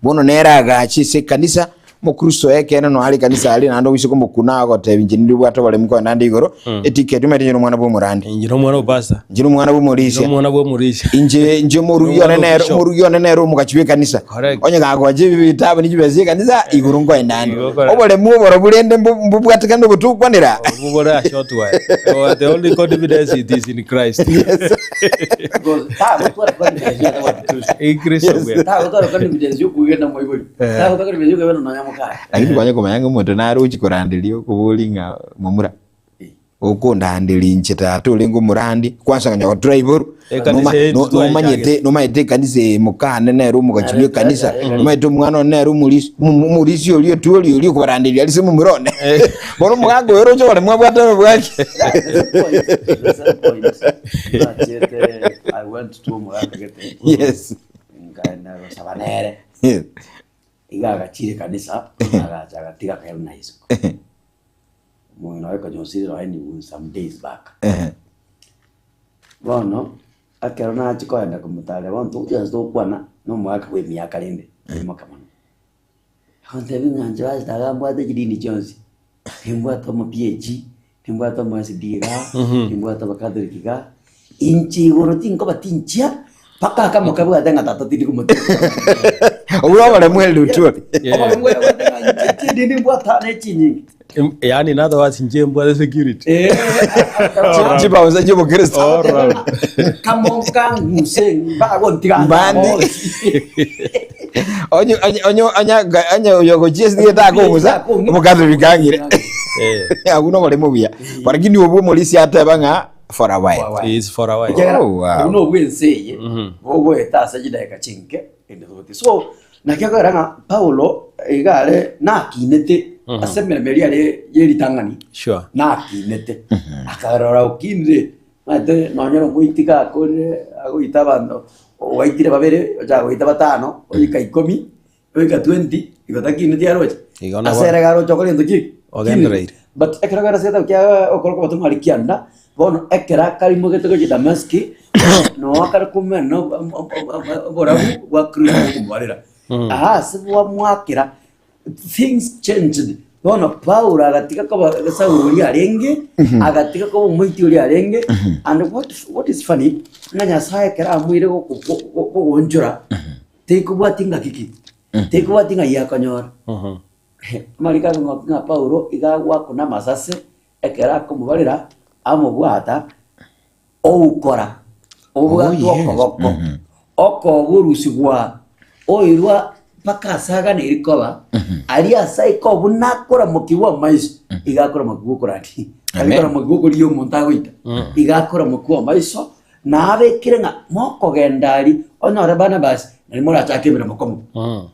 Speaker 1: Bono nere agacha ase ekanisa, Omokristo ekeene noyo are ekanisa aria naende ogoise komokuna agotebia inche nindibwate oboremu kogenda ande igoro, etiketi omanyete inche nomwana bw'omorandi,
Speaker 2: Inche nomwana o pastor.
Speaker 1: inche nomwana bw'omorisia.
Speaker 2: Nomwana bw'omorisia.
Speaker 1: Inche inche omorugi one
Speaker 2: Nomwana o
Speaker 1: nere
Speaker 2: bishop.
Speaker 1: omorugi one nere omogachi bw'ekanisa.
Speaker 2: Correct.
Speaker 1: Onye gagocha ebi bitabu ne chibesa chi'ekanisa igoro nkoenda ande.
Speaker 2: Igo correct.
Speaker 1: Oboremu oboro burende mbu- mbobwatekane obotokwanera.
Speaker 2: Obwo bore a short while. Oh, the only confidence it is in Christ.
Speaker 3: Because tagotwara confidence ya Kristo.
Speaker 2: In Kristo bwe.
Speaker 3: Tagotwara confidence yokwegena moibori. Tagotwara confidence yokwegena nonya mokaye.
Speaker 1: Lakini kwanya komanya ng'a omonto nare ochi koranderia okobori ng'a momura okondanderia inche tata orenge omorandi kwansa konya gotura igoro
Speaker 2: Ekanisa
Speaker 1: Noma-
Speaker 2: eye
Speaker 1: no-
Speaker 2: titwaechagete.
Speaker 1: nomanyete nomanyete ekanisa eye mokane nere omogachi bwa ekanisa nomanyete omwana one nere omorisi omo- omorisi oria otuori oria okobaranderia arise momura one bono omogaka oyo oroche ore mwabwate obwaki
Speaker 3: The same point, the same point. Nachete, I went to omogaka gete.
Speaker 1: yes
Speaker 3: Nkaenda gosaba nere.
Speaker 1: yes
Speaker 3: Iga agachire ekanisa, agacha agatiga akairana na isiko. Omong'ina oye konya osirire oye ni some days back. Bono, ekero nachia kogenda komotaria bono togochia ase togokwana, na omogaka bwa emiaka rende, oimoka mono. Agontebia ng'a inche basi tata mbwate chidini chionsi, nimbwate omo PAG, nimbwate omo SDA igaa, nimbwate abacatholic igaa, inche igoro tinkoba tinchia, mpaka akamo kabwate ng'a tata tindi komotiga.
Speaker 1: Obwo oboremu Eldoret.
Speaker 3: Oboremu bwate ng'a inche chidini mbwate ane chinyinge.
Speaker 2: Yaani in other words inche mbwate security.
Speaker 1: Chibaosa chi'obokristo.
Speaker 2: All round.
Speaker 3: Kamonka ng'use mbagontiga
Speaker 1: Mbandi. Onye onye onye onye onye oyo gochia ase takong'usa omokatholiki ang'ire.
Speaker 2: Eh,
Speaker 1: Abwo noboremu obuya. Lakini obwo omorisia ateba ng'a for a while.
Speaker 2: is for a while.
Speaker 3: Ekiagera
Speaker 1: Oh, wow.
Speaker 3: obwo nobwa ense eye bogoeta ase chidakika chinke ende toboti so naki okogera ng'a Paulo iga are nakinete ase emeremo eria are ye ritang'ani
Speaker 2: Sure.
Speaker 3: nakinete akarora okinire omanyete nonye na omoiti gakorire agoita abanto ogaitire babere ochaka goita batano oika ikomi oika 20 igo takineti aroche
Speaker 2: Igo nabo-
Speaker 3: ase ere garoche okore gento ki
Speaker 2: Ogendereire.
Speaker 3: But ekero kera ase egetabu kia okoro kw'abatomwa aria kianda, bono ekero akarimogete gochia Damaski, noo akare komena oborabu bwa Kristo bokomobarera. Aa ase bwamwakera, things changed. Bono Paulo agatiga koba Saulo oria arenge, agatiga koba omoiti oria arenge, and what, what is funny, ng'a Nyasaye ekero amoire goonchora. Tekobwati ng'aki ki, tekobwati ng'ai akonyora. Amariko akong'okia ng'a Paulo iga agwakwa namasase ekero akomobarera, amobwata, oukora, obwate
Speaker 1: Oh, yes.
Speaker 3: okoboko, okoborusigwa, oirwa mpaka ase aganeiri koba, aria ase aika obuna akoramokigwa amaiso, iga akoramokigwa okorandi,
Speaker 1: Amen.
Speaker 3: akoramokigwa okorigia omonto agoita, iga akoramokigwa amaiso, Nabekire ng'a mokogenda aria, onyore Barnabas, nario morachake emeremo komo.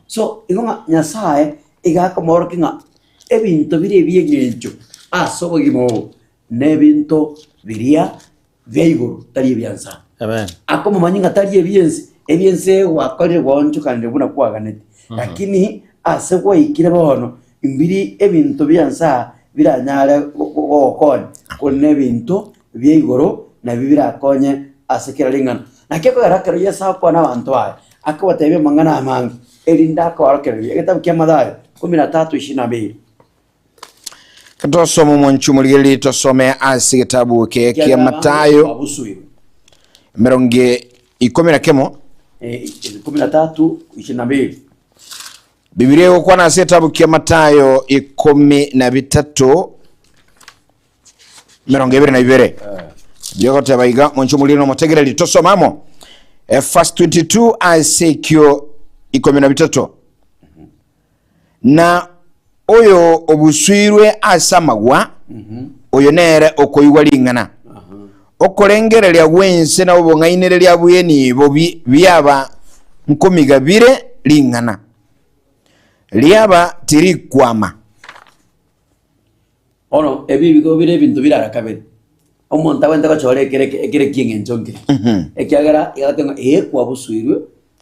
Speaker 3: So, igo ng'a Nyasaye iga akomoorokia ng'a ebinto biria ebi'eng'encho ase obogima obo, na ebinto biria bia igoro, tari ebia nsa.
Speaker 2: Amen.
Speaker 3: Akomomanyia ng'a tari ebi'ense, ebi'ense gwakorire gwaonchokanire buna kwaganete, lakini ase gwaikire bono, mbiri ebinto bia nsa biranyare gogokonya, korende ebinto bia igoro nabio birakonye ase kera ring'ana. Naki ekogera ekero Yeso agokwana abanto baye, akabatebia amang'ana amange, erinde akabaorokereria. Egetabu kia Mathayo kumi na tatu ishirini na mbili.
Speaker 1: Tosome omonche omorigereria tosome ase egetabu eke kia Mathayo
Speaker 3: Babusuirwe.
Speaker 1: emerongo ikomi na kemo.
Speaker 3: Kumi na tatu ishirini na mbili.
Speaker 1: Bibilia egokwana ase egetabu kia Mathayo ikomi na bitato 22 biogoteba iga monche omoriri nomotegereri tosome amo Eh, verse 22 ase ekio 13 na oyo obusuirwe ase amagwa oyo nere okoigwa ring'ana okorengereria gw'ense na obong'ainereria bw'enibo bi- biaba nkomiga bire ring'ana riaba tirikwama
Speaker 3: Bono ebi ebigo bire ebinto bire ara kabere, omonto agwenerete gochora ekere ekere ki'eng'encho nkere, ekiagera iga agotebiwa ng'a ee kwabusuirwe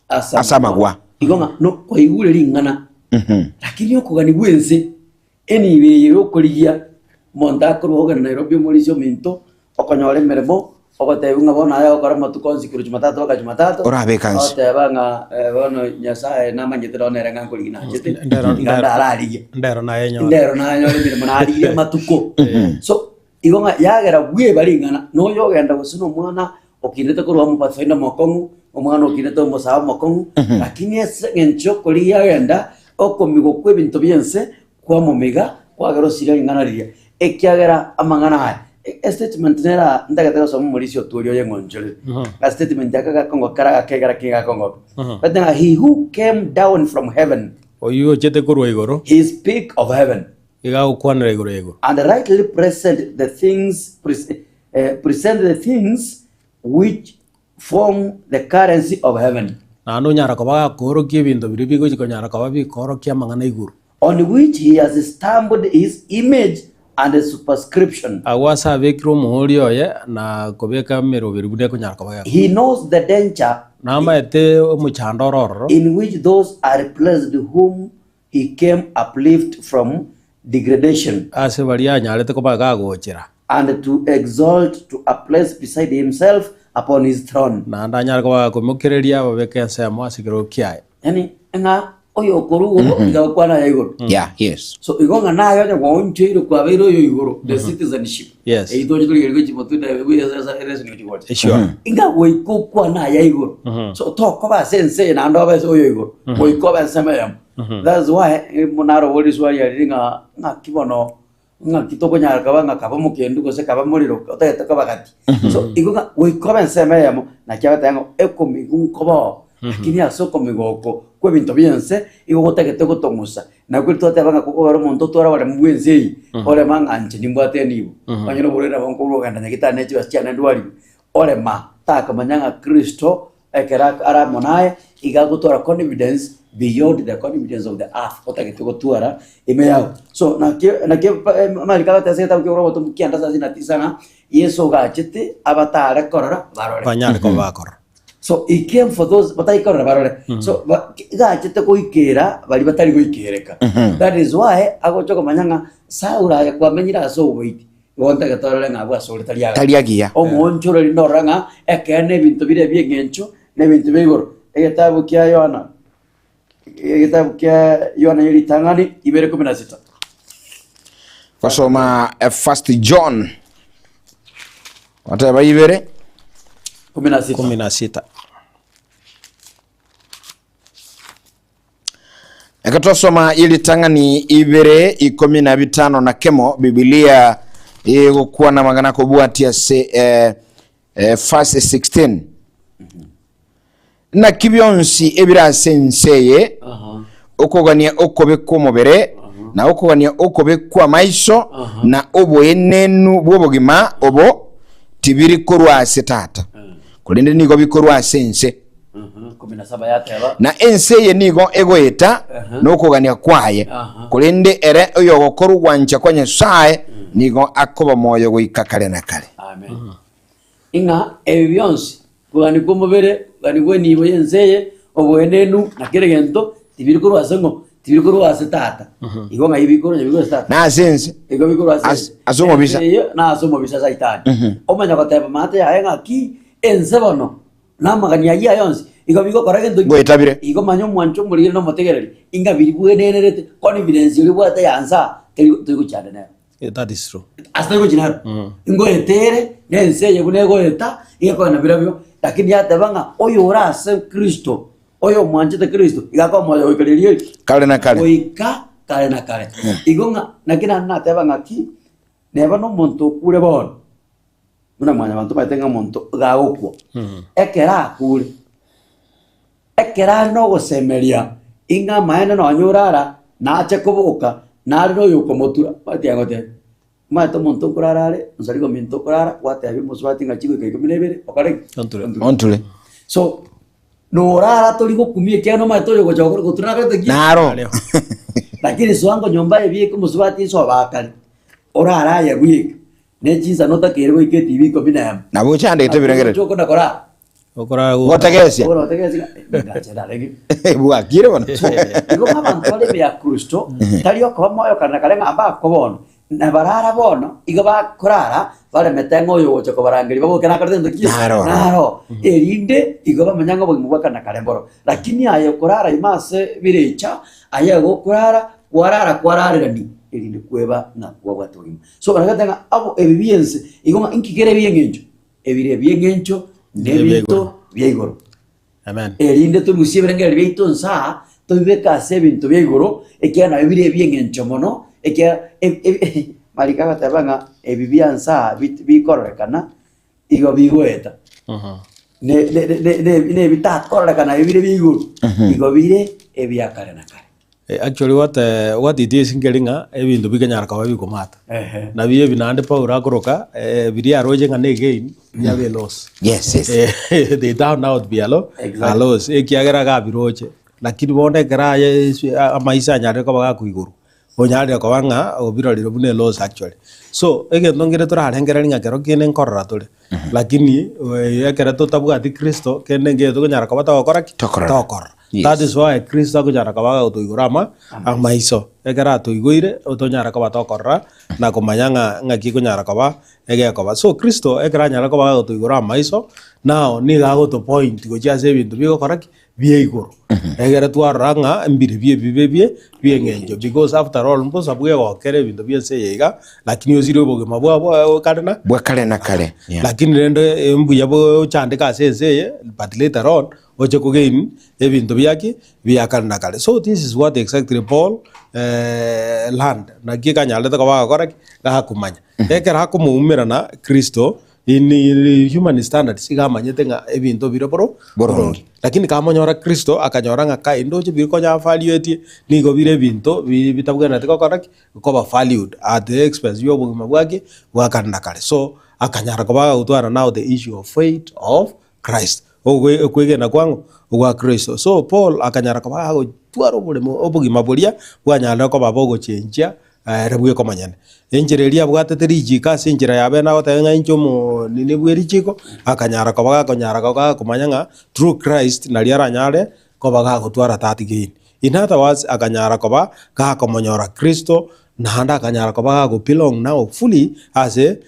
Speaker 3: ase
Speaker 1: Ase amagwa.
Speaker 3: Igo ng'a no kwaigure ring'ana, lakini okogania gwense, enibo eye ya okorigia, omonto akorwa ogenda Nairobi omorisia ominto, okonyora emeremo, ogotebiwa ng'a bono aye ogokora amatuko onsi korwa jumatatu mpaka jumatatu,
Speaker 1: Orabeke anse.
Speaker 3: ogoteba ng'a bono Nyasaye namanyete nonye nere ng'a nkorigia nachete,
Speaker 2: Ndero-
Speaker 3: iga
Speaker 2: ndero-
Speaker 3: ndararigie.
Speaker 2: ndero naye nyore.
Speaker 3: Ndero nanyore emeremo narigie amatuko. So, igo ng'a yagera bweba ring'ana, noyo ogenda gose na omwana okinete korwa omopathfinder omokong'u, omwana okinete omosae omokong'u, lakini ase eng'encho okorigia agenda, okomigwa kwa ebinto bia ense, Kwamomiga, kwagera osiria ring'ana riria, ekiagera amang'ana aya, estatement nere aa ntagete gosoma omorisia otuoria oye ng'onchorere. Ga statement aka gakongo kare agake ekero ki gakongo. But ng'a he who came down from heaven,
Speaker 2: Oyio ochete korwa igoro,
Speaker 3: he speak of heaven,
Speaker 2: iga agokwanera igoro ya igoro.
Speaker 3: and rightly present the things, present the things which Form the currency of heaven.
Speaker 2: Naende onyare koba gakoorokia ebinto biria bigochia konyara koba bikoorokia amang'ana a igoro.
Speaker 3: On which he has stamped his image and superscription.
Speaker 2: Agwo ase abekire omohori oye na kobeka emeroberi buna ekonyara koba gekorwa.
Speaker 3: He knows the danger
Speaker 2: Namaete omochando ore ororo.
Speaker 3: in which those are placed whom he came uplift from degradation.
Speaker 2: Ase baria anyarete koba gagochera.
Speaker 3: And to exalt to a place beside himself upon his throne.
Speaker 2: Naende anyare koba gakoimokereria ababeke ensemo ase ekerogo kiaye.
Speaker 3: Yaani ng'a oyo okorwa igoro iga agokwana aya igoro.
Speaker 1: Yeah, yes.
Speaker 3: So igo ng'a naye onye gwaonchoirwe kwabeire oyo igoro, the citizenship.
Speaker 2: Yes.
Speaker 3: Eyio toche torigereria gochia motwe na lesson gochia gocha.
Speaker 2: Sure.
Speaker 3: Inga goika okwane aya igoro. So tokoba ase ense eye naende obe ase oyo igoro. Goika obe ensemo eyemo. That's why naro riswali riria ng'a ng'aki bono Ng'aki tokonyara koba ng'a kaba omokendu gose kaba morero otagete koba gati. So igo ng'a goika obe ensemo eyemo, naki agoteba ng'a ekomigwa nkoboo, lakini ase okomigwa oko kwa ebinto bi'ense, igo gotagete gotong'usa. Nakwo erio twateba ng'a kogokora omonto otware oboremu bwa ense eye, orema ng'a inche nimbwate enibo, onye na oborwaire nabo nkorwa kogenda nyagetari ne chibesa chiane ndwariwe, orema takomanya ng'a Kristo Ekero are amo naye, iga agotwara confidence beyond the confidence of the earth, otagete gotwara ime yao. So naki naki amariko agoteba ase egetabu kia obotomwa kianda sasini na tisa ng'a Yeso ogachete abatare korora barore.
Speaker 2: Banyare koba bakorora.
Speaker 3: So he came for those batari korora barore. So ba- iga achete goikera baria batari goikereka. That is why agocha komanya ng'a Saulo aye kwamenyire ase oboiti, Igo ntagete orore ng'a abwo asore tari agiya.
Speaker 1: Tari agiya.
Speaker 3: Omoonchoreri norora ng'a ekeene ebinto bire ebi'engencho na ebinto bia igoro. Egetabu kia Yohana, egetabu kia Yohana ye ritang'ani ibere ikomi na sita.
Speaker 1: Gosoma First John oteba ibere
Speaker 3: Kumi na sita.
Speaker 2: Kumi na sita.
Speaker 1: Goika twasoma ritang'ani ibere ikomi na bitano na kemo Bibilia egokwana amang'ana kobwatia ase eh, eh, verse 16 Naki bionsi ebire ase ense eye, okogania okobe kw'omobere, na okogania okobe kw'amaiso, na oboenenu bw'obogima obo, tibiri korwa ase Tata, korende nigo bikorwa ase ense. Na ense eye nigo egoeta nokogania kwaye, korende ere oyogokora ogwancha kwa Nyasae nigo akoba moyo goika kare na kare.
Speaker 3: Amen. Ing'a ebi bionsi, kogania kw'omobere, kogania kw'enibo y'ense eye, oboenenu, na kera egento, tibiri korwa ase ng'o? Tibiri korwa ase Tata. Igo ng'ai bikorwa? Onye bikorwa ase Tata.
Speaker 1: Na ase ense.
Speaker 3: Igo bikorwa ase
Speaker 1: Ase-
Speaker 3: ense.
Speaker 1: ase omobisa.
Speaker 3: Ense eyio na ase omobisa Saitani. Omanya goteba maate yaye ng'aki, ense bono, na amagani ayio aye onsi, igo bigokora gento ki?
Speaker 1: Ngoetabire.
Speaker 3: Igo manya omwancho omorigere na omotegereri, ing'a biri bwenenerete, confidence oria obwate ya nse aa, teri tori gochanda nero.
Speaker 2: Eh, that is true.
Speaker 3: Ase tari gochia naro. Ngoeta ere, na ense eye buna egoeta, iga ekogenda birobio, lakini yateba ng'a oyore ase Kristo, oyo omwanchete Kristo, iga akomoyo goika riria eri?
Speaker 1: Kare na kare.
Speaker 3: Goika kare na kare. Igo ng'a, naki naende nateba ng'aki, neba na omonto okure bono, buna mwanyabanto omanyete ng'a omonto iga agokwa, ekero akure, Ekero are nogosemeria, ing'a amaene nonya orara, nache koboka, nare noyokomotura. Omanyete agoteba, omanyete omonto okorara are, onsarigo ominto okorara, gwatebia omosubati ng'a chigoika ikomi na ibere, okore ki?
Speaker 2: Onture.
Speaker 1: Onture.
Speaker 3: So, norara tori gokumia ekiagera nomanyete oyo ogocha gokora gotura nakorete ki?
Speaker 1: Naro.
Speaker 2: Areo.
Speaker 3: Lakini soa nyomba ebieke omosubati nso obakare, orare aye bweka, ne chinsa notakeire goika etibi ikomi na emo.
Speaker 1: Nabo ochandete ebirengererio.
Speaker 3: Okona korara.
Speaker 1: Gotegesia. Bwakire bono.
Speaker 3: Igo abanto bare ime ya Kristo, tari okoba moyo kare na kare ng'a mbakoba bono, na barara bono, igo bakorara baremete ng'a oyo ogocha kobarangeria baboke nakorete gento ki?
Speaker 1: Naro.
Speaker 3: Naro. Erinde igo bamenya ng'a obogima bwa kare na kare mboro. Lakini aye okorara ime ase birecha, aye igo okorara, kwarara kwararerania, erinde kweba ng'a kwabwate obogima. So baragete ng'a abo ebi bi'ense, igo ng'a inki kere ebi'eng'encho? Ebire bi'engencho nebinto bia igoro.
Speaker 2: Amen.
Speaker 3: Erinde torusie ebirengererio biaito nse aa, tobibeke ase ebinto bia igoro, ekiagera nabio bire ebi'engencho mono, ekiagera e- e- mariko agoteba ng'a ebi bia nse aa bit- bikororekana, igo bigoeta. Ne- ne- ne- ne- ne ebitakororekana nabio bire bia igoro, igo bire ebia kare na kare.
Speaker 2: Actually what what it is nkeri ng'a ebinto bikenyara koba bikomata.
Speaker 3: Ehe.
Speaker 2: Nabio ebi naende Paulo akoroka biria aroche ng'a ne gain biabe eloss.
Speaker 1: Yes, yes.
Speaker 2: They turn out be a lo-
Speaker 3: Exactly.
Speaker 2: a loss ekiagera gabiroche. Lakini bono ekero aye amaiso anyarire koba gakoigorwa, onyarire koba ng'a obirorire buna eloss actually. So egento nkere torarengereria ng'a kero kende nkorora tore, lakini ekero totabwati Kristo kende nkeiyo tokonyara koba togokora ki?
Speaker 1: Tokorora.
Speaker 2: Tokorora.
Speaker 1: Yes.
Speaker 2: That is why Kristo agochara koba agotoigora ama amaiso. Ekero atoigoire, otonyara koba tokorora na komanya ng'a ng'aki ekonyara koba egekoba. So Kristo ekero anyare koba agotoigora amaiso, now nigo agotopoint gochia ase ebinto bigokora ki? Bia igoro. Egere twarora ng'a mbirobio ebibe bie bi'eng'encho because after all mbosa bwegokera ebinto bia ense eye iga, lakini osirie obogima bwabo kare na
Speaker 1: Bwa kare na kare. Yeah.
Speaker 2: lakini rende mbuya bochandeke ase ense eye but later on oche kogain ebinto biaki bia kare na kare. So this is what exactly Paul learned naki ekanyarete koba agokora ki? Gakomanya. Ekero akomoumerana Kristo in human standards iga amanyete ng'a ebinto bire boro
Speaker 1: Boronge.
Speaker 2: Lakini kamonyora Kristo akanyora ng'a kai ndoche biri konya avaluetie nigo bire ebinto bi bitabwenereti gokora ki? Koba valued at the expense ya obogima bwaki bwa kare na kare. So akanyara koba agotwara now the issue of faith of Christ, ogwe okwegena kwang'o? Gwa Kristo. So Paul akanyara koba agotwara oboremo obogima boria bwanyarire koba bogochenchia ere bweka omonyene. Enchera eria abwatete richiko ase enchera ya bene agoteba ng'a inche omo nini bwe richiko, akanyara koba gakonyara gakomanya ng'a through Christ nario aranyare koba gagotwara that gain. In other words, akanyara koba gakomonyora Kristo, naende akanyara koba gago belong now fully ase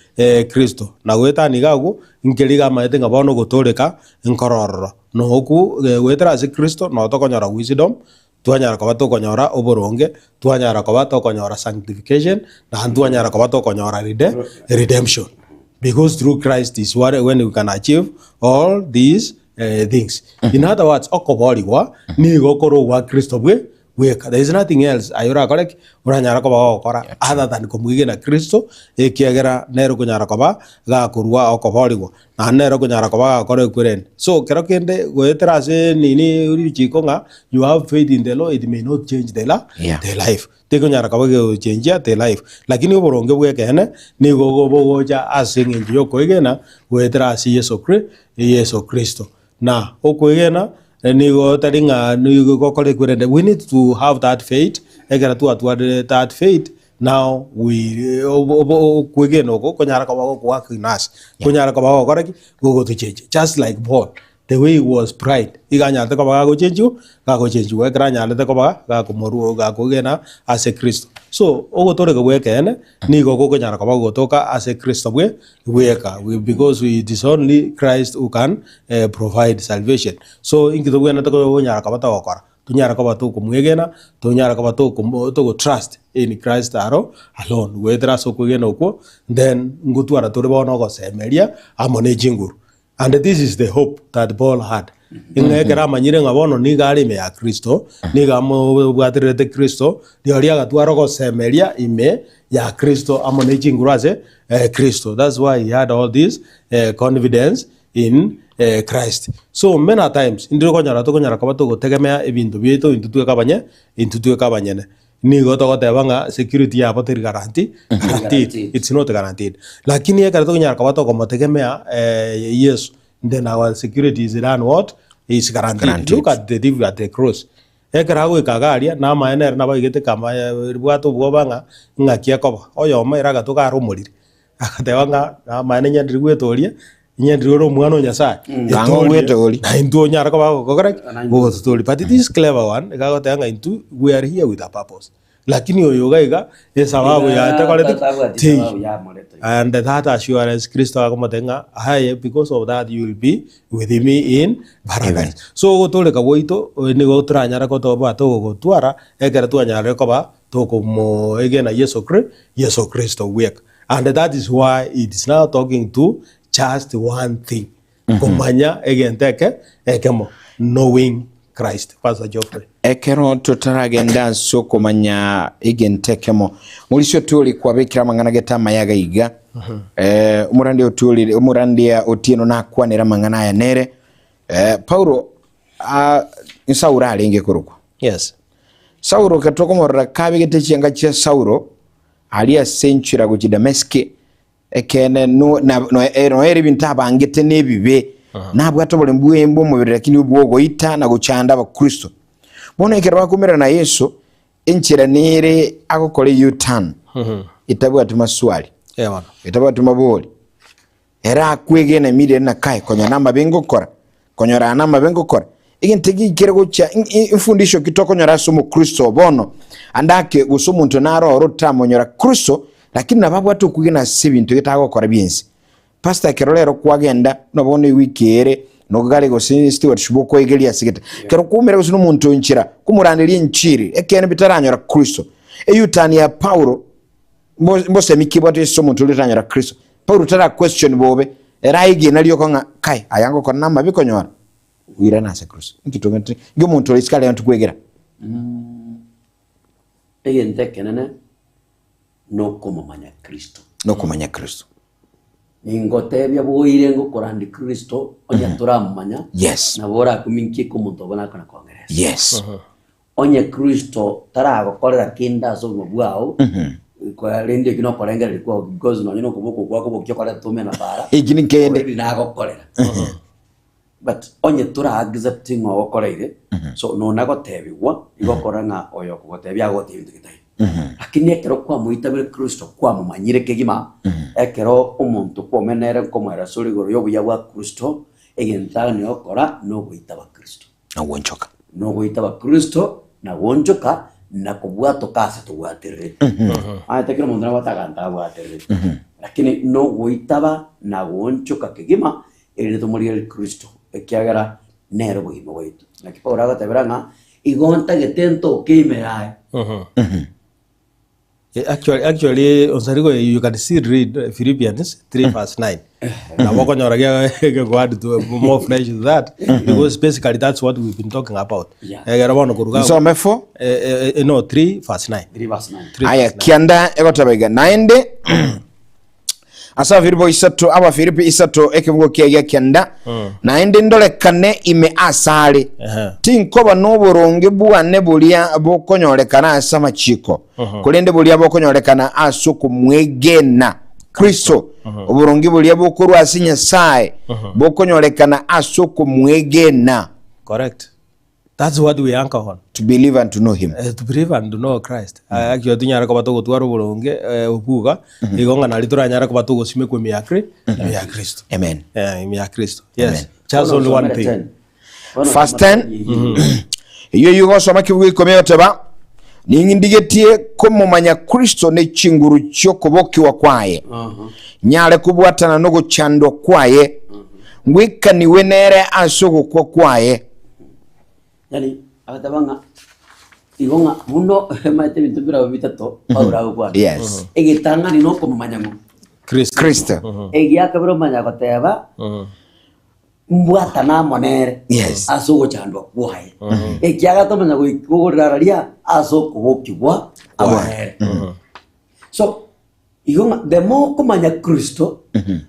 Speaker 2: Kristo. Na goetania iga agwo, nkeri iga amaete ng'a bono ogotooreka nkoro ororo. Na okwo goetera ase Kristo noo tokonyora wisdom, twanyara koba tokonyora oboronge, twanyara koba tokonyora sanctification, naende twanyara koba tokonyora rede redemption. Because through Christ is what when we can achieve all these things. In other words, okoboorigwa nigo kore ogwa Kristo bwe. bweka. There is nothing else aye orakore ki? Oranyare koba gogokora other than komwegena Kristo, ekiagera nere okonyara koba gakorua okoboorigwa, naende nere okonyara koba gagokora ekwerende. So kero kende goetera ase nini richiko ng'a you have faith in the law it may not change the la
Speaker 1: Yeah.
Speaker 2: the life. Tekonyara koba gegochenchia the life. Lakini oboronge bw'ekeene nigo bogocha ase eng'encho y'okoegena goetera ase Yeso Kri Yeso Kristo. Na okwegena nigo tari ng'a nigo gokora ekwerende, we need to have that faith, ekero twatwarire that faith now we okwegena oko konyara koba gokowork in us, konyara koba gogokora ki? Gogotochenchia. Just like Paul, the way he was pride, iga anyarete koba gagochenchiwa, gagochenchiwa ekero anyarete koba gakomorua gakoegena ase Kristo. So, ogotoreka bwa ekeene nigo gokonyara koba gogotoka ase Kristo bwe bweka because it is only Christ who can provide salvation. So inki tobwenerete konyara koba togokora? Tonyare koba tokomwegena, tonyare koba togo trust in Christ aro alone. Goetera ase okwegena okwo, then ngotwara tore bono ogosemeria amo ne chinguru. And this is the hope that Paul had. Ng'a ekero amanyire ng'a bono nigo are ime ya Kristo, nigo amobwatererete Kristo, rirorio agatwara ogosemeria ime ya Kristo amo ne chinguru ase Kristo. That's why he had all this confidence in Christ. So many a times, ndire okonyora tokonyara koba togotegemea ebinto biaito intwe tweka abanye, intwe tweka abanyene. Nigo togoteba ng'a security yabo teri guarantee, guaranteed, it's not guaranteed. Lakini ekero tokonyara koba tokomotegemea Yesu, then our security is done what? Is guaranteed.
Speaker 1: Guaranteed.
Speaker 2: Look at the thief at the cross. Ekero agoika iga aria, namaene nere nabo aigete kama ribwate obwoba ng'a ng'aki ekoba. Oyomo ere agatoka are omoriri, agateba ng'a namaene nyendire gwetoria, Inye ore omwana o Nyasae,
Speaker 1: Ng'a ogwetoria.
Speaker 2: na intwe onyare koba gokora ki? Gogototoria. But this clever one iga agoteba ng'a intwe we are here with a purpose. Lakini oyo iga iga esababu yaye tekoreti ki? Teiyo. And that assurance Kristo akomotebia ng'a aye because of that you will be with me in paradise. So ogotoreka gwaito nigo toranyare kotoba togogotwara ekero twanyarire koba tokomoegena Yeso Kri Yeso Kristo bweka. And that is why it is now talking to just one thing. Komanya egento eke ekemo, knowing Christ. Pastor Geoffrey.
Speaker 1: Ekero totaragenda ase okomanya egento ekemo, morisia otwori kwabekire amang'ana gete amaya iga iga. Eh, omorandia otworire, omorandia Otieno nakwanere amang'ana aya nere. Eh, Paulo ah, Saulo arenge korokwa.
Speaker 2: Yes.
Speaker 1: Saulo ekero tokomorora kabegete chianga chia Saulo, Aria ase enchera gochia Damesiki, ekeene no- na- no- eh, noere ebinto abangete nebibe, nabwate oboremu bwe- bw'omobere lakini obwogoita na gochanda abakristo. Bono ekero bakomerana na Yeso, enchera nere agokora U-turn, etabwati maswali,
Speaker 2: Eh, bono.
Speaker 1: etabwati mabori. Ere akwegena emirere na kae, konya namabe ngokora, konyora aa namabe ngokora. Egento eki kere gochia mfundisho ki tokonyora ase omokristo bono, ande ake gose omonto naro oro otamonyora Kristo, lakini nabo abwate okwegena ase ebinto getagokora biensi. Pastor ekero rero kwagenda buna bono ewiki ere nogare gose stewardship okoegeria ase gete. Ekero kwaumera gose nomonto nchera komoranderia enchiri ekeene bitaranyora Kristo. Eyutani ya Paulo Mbosemi ki bwate ase omonto oria otanyora Kristo? Paulo tara question bobe, ere aegena rioka ng'a kai aya ngokora namabe konyora oirane ase Kristo. Inki togente inki omonto ore isiko aria ntokwegera?
Speaker 3: Egento ekenene nokomomanya Kristo.
Speaker 1: Nokomanya Kristo.
Speaker 3: Ningotebia boire ngokorandi Kristo onye toramomanya,
Speaker 1: Yes.
Speaker 3: nabo orakuminkie omonto obo nakona kongeresa.
Speaker 1: Yes.
Speaker 3: Onye Kristo taragokorera kende ase obogima bwao, rende ekio nokorengereria kwao because nonye na okoboko kwao kobokia okoreta tome na bara,
Speaker 1: Eki nikende.
Speaker 3: already nagokorera. But onye tora accept ng'a ogokoreire, so nona gotebigwa, igo okora ng'a oyo okogotebia agogotebia ebinto getari. Lakini ekero kwamoitabire Kristo kwamomanyire kegima, ekero omonto kwomenere nkomoeresa ore igoro y'obuya bwa Kristo, egento agane gokora nogoitaba Kristo.
Speaker 1: na gwanchoka.
Speaker 3: Nogoitaba Kristo na goonchoka na kobwatoka ase tobwatererete. Omanyete kera omonto nabwate aganto abwatererete. Lakini nogoitaba na goonchoka kegima erinde tomorigererie Kristo, ekiagera nere obogima bwaito. Naki Paulo agotebera ng'a igo ntagete ntoke ime yaye.
Speaker 2: Eh, Actually, actually Onsarigo, you can still read eh, Philippians 3 verse 9. Nabo okonyora gegoadd to more flesh to that because basically that's what we've been talking about.
Speaker 3: Yeah.
Speaker 2: Egera bono koruga
Speaker 1: Nsome fo.
Speaker 2: eh, eh, no 3 verse 9.
Speaker 3: 3 verse 9.
Speaker 2: 3
Speaker 1: Aya
Speaker 2: verse 9.
Speaker 1: kianda egoteba iga naende ase Abafilipo isato Abafilipi isato ekebugo kiaye gia kianda naende ndorekane ime asare
Speaker 2: Ehe.
Speaker 1: tinkoba noboronge bwane boria bokonyorekana ase amachiko korende boria bokonyorekana ase okomwegena Kristo oboronge boria bokorwa ase Nyasae bokonyorekana ase okomwegena
Speaker 2: Correct. That's what we anchor on.
Speaker 1: To believe and to know him.
Speaker 2: Eh, to believe and to know Christ. Mm. Actually tunyare koba togotwara oboronge eh, obuga mm -hmm. igo ng'a nari toranyare koba togosimekwa ime ya Kri mm -hmm. ya Kristo.
Speaker 1: Amen.
Speaker 2: Eh, ime ya Kristo. Yes. Amen. Just only one thing.
Speaker 1: Verse 10. Iyo yugosoma kibugu ikomi oteba ningindigetie komomanya Kristo ne chinguru chi'okobokiwa kwaye nyare kobwatana nogochandwa kwaye ngwikaniwe nere ase ogokwa kwaye
Speaker 3: Yani agateba ng'a igo ng'a buna omanyete ebinto mbirabwo bitato Paulo agokwana.
Speaker 1: Yes.
Speaker 3: Egetang'ani na okomomanya ng'o?
Speaker 2: Kristo.
Speaker 1: Kristo.
Speaker 3: Egiakabere omanya goteba mbwatane amo nere
Speaker 1: Yes.
Speaker 3: ase ogochandwa kwaye. Ekiagera tomanya goika okoriraria ase okobokigwa amo nere. So Igo ng'a the more okomanya Kristo,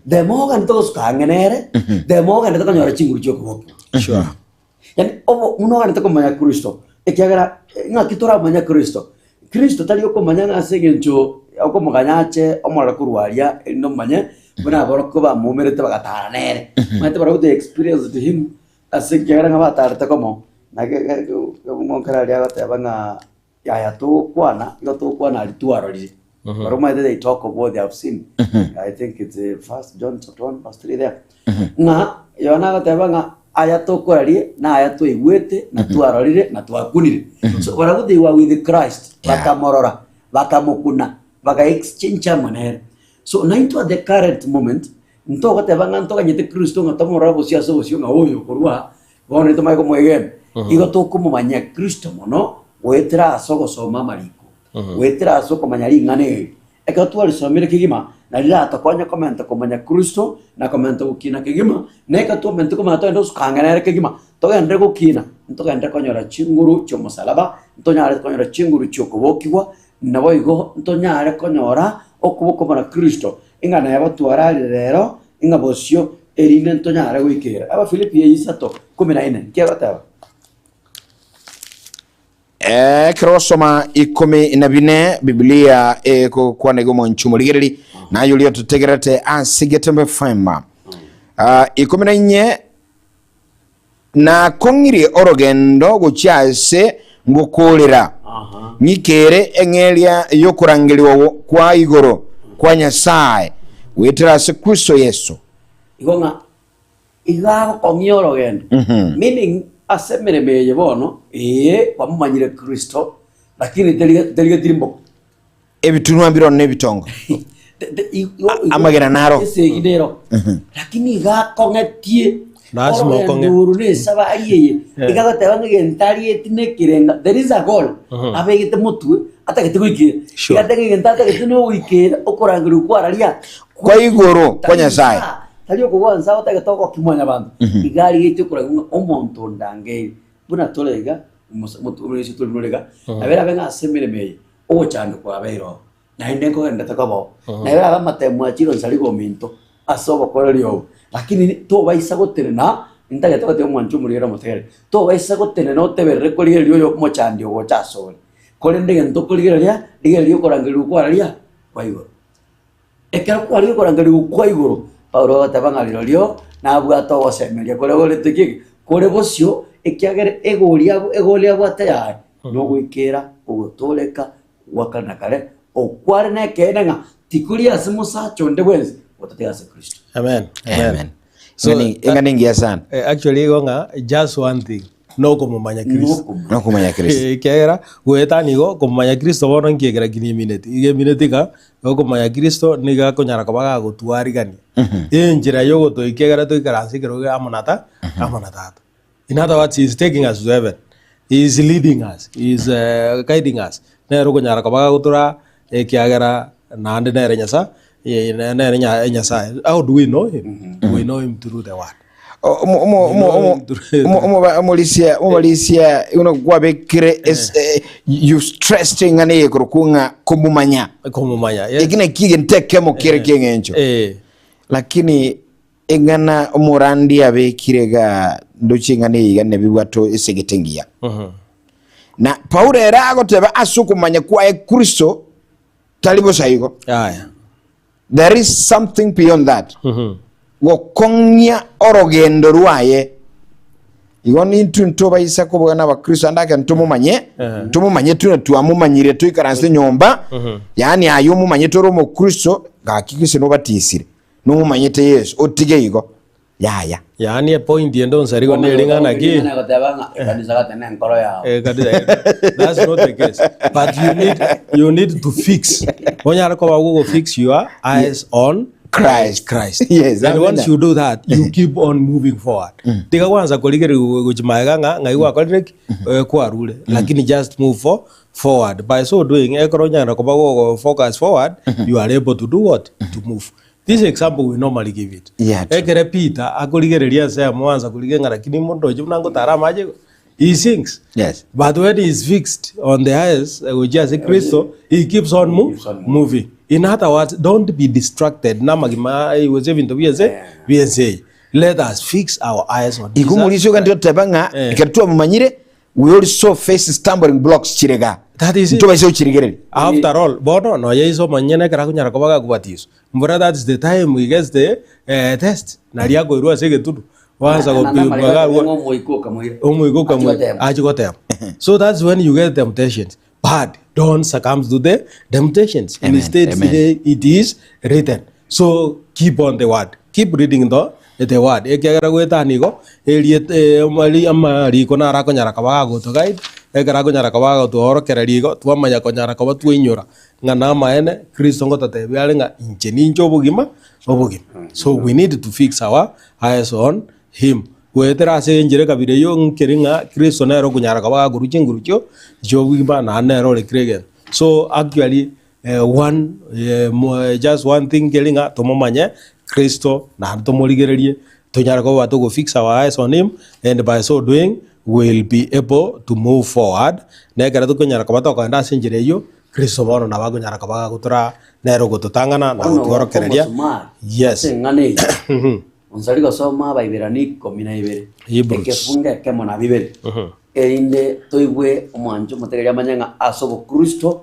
Speaker 3: the more ogenderete gosuka ang'e nere, the more ogenderete konyora chinguru chi'okobokigwa.
Speaker 2: Sure.
Speaker 3: Yaani obo buna ogenderete komanya Kristo, ekiagera eh, ng'aki toramanye Kristo? Kristo tari okomanya ng'a ase eng'encho okomoganya ache omorore korwa aria erinde omanye buna aborokigwa bamoumerete bagatara nere. Omanyete barabwo they experienced him ase ekiagera ng'a batarete komo, naki omonkere aria agoteba ng'a Yaya togokwana, igo togokwana aria twarorire. But omanyete they talk of what they have seen. I think it's uh, first John chapter 1 verse 3 there. Ng'a Yohana agoteba ng'a aya tokorarie na aya twaigwete na twarorire na twakunire. So barabwo they were with Christ
Speaker 1: Yeah.
Speaker 3: bakamorora bakamokuna baka exchange amo nere. So naintwe at the current moment ntogoteba ng'a ntoganyete Kristo ng'a tomorore bosio ase obosio ng'a oyo okorwa aa Bono nitomanye komoegena. Igo tokomomanya Kristo mono goetera ase ogosoma amariko, goetera ase okomanya ring'ana eri. Ekero twarisomire kegima, na riratokonye komenta komanya Kristo na komenta gokina kegima, na ekero twamentire komanya togende gosuka ang'e nere kegima, togenderere gokina, ntogenderere konyora chinguru chi'omosalaba, ntonyare konyora chinguru chi'okobokigwa, naboigo ntonyare konyora okoboko na Kristo, Ing'a neba twararire rero, ing'a bosio, erinde ntonyare goikera. Abafilipi isato, ikomi na ine, nki egoteba?
Speaker 1: Ekero ogosoma ikomi na bine Biblia egokwana iga omonche omorigereri naye oria ototegererete ase Getembe FM. Ah, ikomi na inye Nakong'irie orogendo gochia aase ngokoorera, ng'ikere eng'eria y'okorangerigwa kwa igoro kwa Nyasae goetera ase Kristo Yeso.
Speaker 3: Igo ng'a iga agokong'ia orogendo, meaning ase emeremo eye bono, ee kwamomanyire Kristo, lakini teri teri getirimboku.
Speaker 1: Ebitunwa mbireo na ebitongo. Amagena naro.
Speaker 3: Esegi nero. Lakini iga akong'etie
Speaker 2: Lazima
Speaker 3: orogendo
Speaker 2: okong'e.
Speaker 3: oru na esabari eye iga agoteba ng'a egento arieti na ekerenga there is a goal abegete motwe atagete goikera
Speaker 2: Sure.
Speaker 3: iga ateba ng'a egento atagete na ogoikera okorangerigwa kwararia
Speaker 1: Kwa igoro kwa Nyasaye.
Speaker 3: Tari okogwansa otagete ogokia mwanyabanto iga arigetie okorangerigwa ng'a omonto ondangeire buna tore iga omosa omotuko tore buna ore iga nabo erabe ng'a ase emeremo eye Ogochandwa kwabeire oo, naende nkogenderete koba oo. Naye orabe amatemo achire onsariga ominto ase obokoreri obo, lakini tobaisa gotenena, ntagete gotebia omwanchi omorwere omotegereri, tobaisa gotenena oteberere korigereria oyo omochandi ogocha asore, korende egento okorigereria, rigereria okorangerigwa kwararia kwa igoro. Ekero kwarenge korangerigwa kwa igoro, Paulo agateba ng'a rirorio nabwate ogosemeria koria gorete ki? Kore bosio, ekiagera egori abo egori abwate yaye nogoikera ogotooreka gwa kare na kare, okware nekeene ng'a tikori ase mosacha onde bwensi gotatiga ase Kristo.
Speaker 2: Amen.
Speaker 1: Amen.
Speaker 2: So,
Speaker 1: Eng'ana eng'ana engiya sana.
Speaker 2: Eh, actually igo ng'a just one thing nokomomanya Kristo.
Speaker 3: Nokomanya.
Speaker 1: Nokomanya Kristo.
Speaker 2: Ekiagera goetania igo komomanya Kristo bono nki ekero ki nimineti. Iga emineti iga okomanya Kristo nigo akonyara koba gagotwarigania enchera yogotoikia ekero toikaranse ekerogo amo na ta amo na tata. In other words he is taking us to heaven, he is leading us, he is guiding us. Nere okonyara koba gagotoraa. Ekiagera naende nere Nyasa nere Nyasae. How do we know him? We know him through the word.
Speaker 1: Omorisia omorisia buna kwabekire you stressed eng'ana eye korokwa ng'a komomanya.
Speaker 2: Komomanya, yes.
Speaker 1: Eki naki egento ekemo kere ki'eng'encho. Lakini eng'ana omorandi abekire iga ndoche eng'ana eye iga nebibwato esegete engiya. Na Paulo ere agoteba ase okomanya kwaye Kristo tari bosa igo.
Speaker 2: Yaya.
Speaker 1: There is something beyond that. Gokong'ia orogendo rwaye. Igo nintwe ntobaisa koboga na abakristo ande ake ntomomanye, tomomanye tuna twamomanyire toikaranse nyomba, yaani aye omomanyete ore omokristo, gaki gose nobatisire, nomomanyete Yeso, otige igo. Yaya.
Speaker 2: Yaani epoint ende onsi arigwe neri ng'a naki
Speaker 3: Ring'ana goteba ng'a ekanisa gate nenkoro yao.
Speaker 2: Eh, kanisa that's not the case but you need, you need to fix onyare koba gogo fix your eyes on
Speaker 1: Christ.
Speaker 2: Christ.
Speaker 1: Yes,
Speaker 2: and
Speaker 1: amen.
Speaker 2: once you do that you keep on moving forward tiga kwanza korigereria gochi maega ng'a ng'ai gwakorire ki Eh, kwarure lakini just move for, forward by so doing ekero onyare koba gogo focus forward you are able to do what to move This example we normally give it.
Speaker 1: Yeah, true.
Speaker 2: Ekere Peter akorigereria ensemo ansa korigia ng'a lakini monto oyo buna ngotara amache igo, he sinks.
Speaker 1: Yes.
Speaker 2: But when he is fixed on the eyes eh, gochia ase Kristo, he keeps on mo
Speaker 3: keeps on moving.
Speaker 2: moving. In other words, don't be distracted namagima ai gose ebinto biense biense eye. Let us fix our eyes on
Speaker 1: Igo
Speaker 2: Jesus.
Speaker 1: omorisia ogende oteba ng'a
Speaker 2: Eh.
Speaker 1: ekero twamomanyire we also face stumbling blocks chire igaa.
Speaker 2: That is it.
Speaker 1: Ntobaise gochirigereria.
Speaker 2: After all, bono nonya ise omonyene ekero akonyara koba gakobatiswa, mbora that is the time he gets the eh, test, naria akoirwa ase egetunwa, gwansa gopimwa iga agwo
Speaker 3: Omoika okamoira.
Speaker 2: omoika okamoira
Speaker 3: Achi gotema.
Speaker 2: achi gotema. So that's when you get temptations, but don't succumb to the temptations.
Speaker 1: Amen,
Speaker 2: Instead,
Speaker 1: amen.
Speaker 2: it is written. So keep on the word, keep reading the, the word. Ekiagera goetania igo, erieta eh, amari amariko naro akonyara koba gagotoguide, ekero akonyara koba agotworokereria igo, twamanya konyara koba twainyora ng'a namaene Kristo ngototebia are ng'a inche ninche obogima obogima. So we need to fix our eyes on him. Goetera ase enchera ekabira eyio nkeri ng'a Kristo nere okonyara koba gakorwa chinguru chio chiobogima naende nere ore kera egento. So actually One, just one thing keri ng'a tomomanye Kristo naende tomorigererie tonyare koba togo fix our eyes on him and by so doing we will be able to move forward na ekero tokonyara koba tokogenda ase enchera eyio Kristo bono nabo akonyara koba agotoraa nere ogototang'ana na
Speaker 3: Bono
Speaker 2: gotworokereria
Speaker 3: omosumari
Speaker 2: yes
Speaker 3: ase eng'ana eye onsari gosoma Abaibirania ikomi na ibere
Speaker 2: Hebrews.
Speaker 3: ekefungo ekemo na bibere erinde toigwe omwancho omotegereria amanye ng'a ase obokristo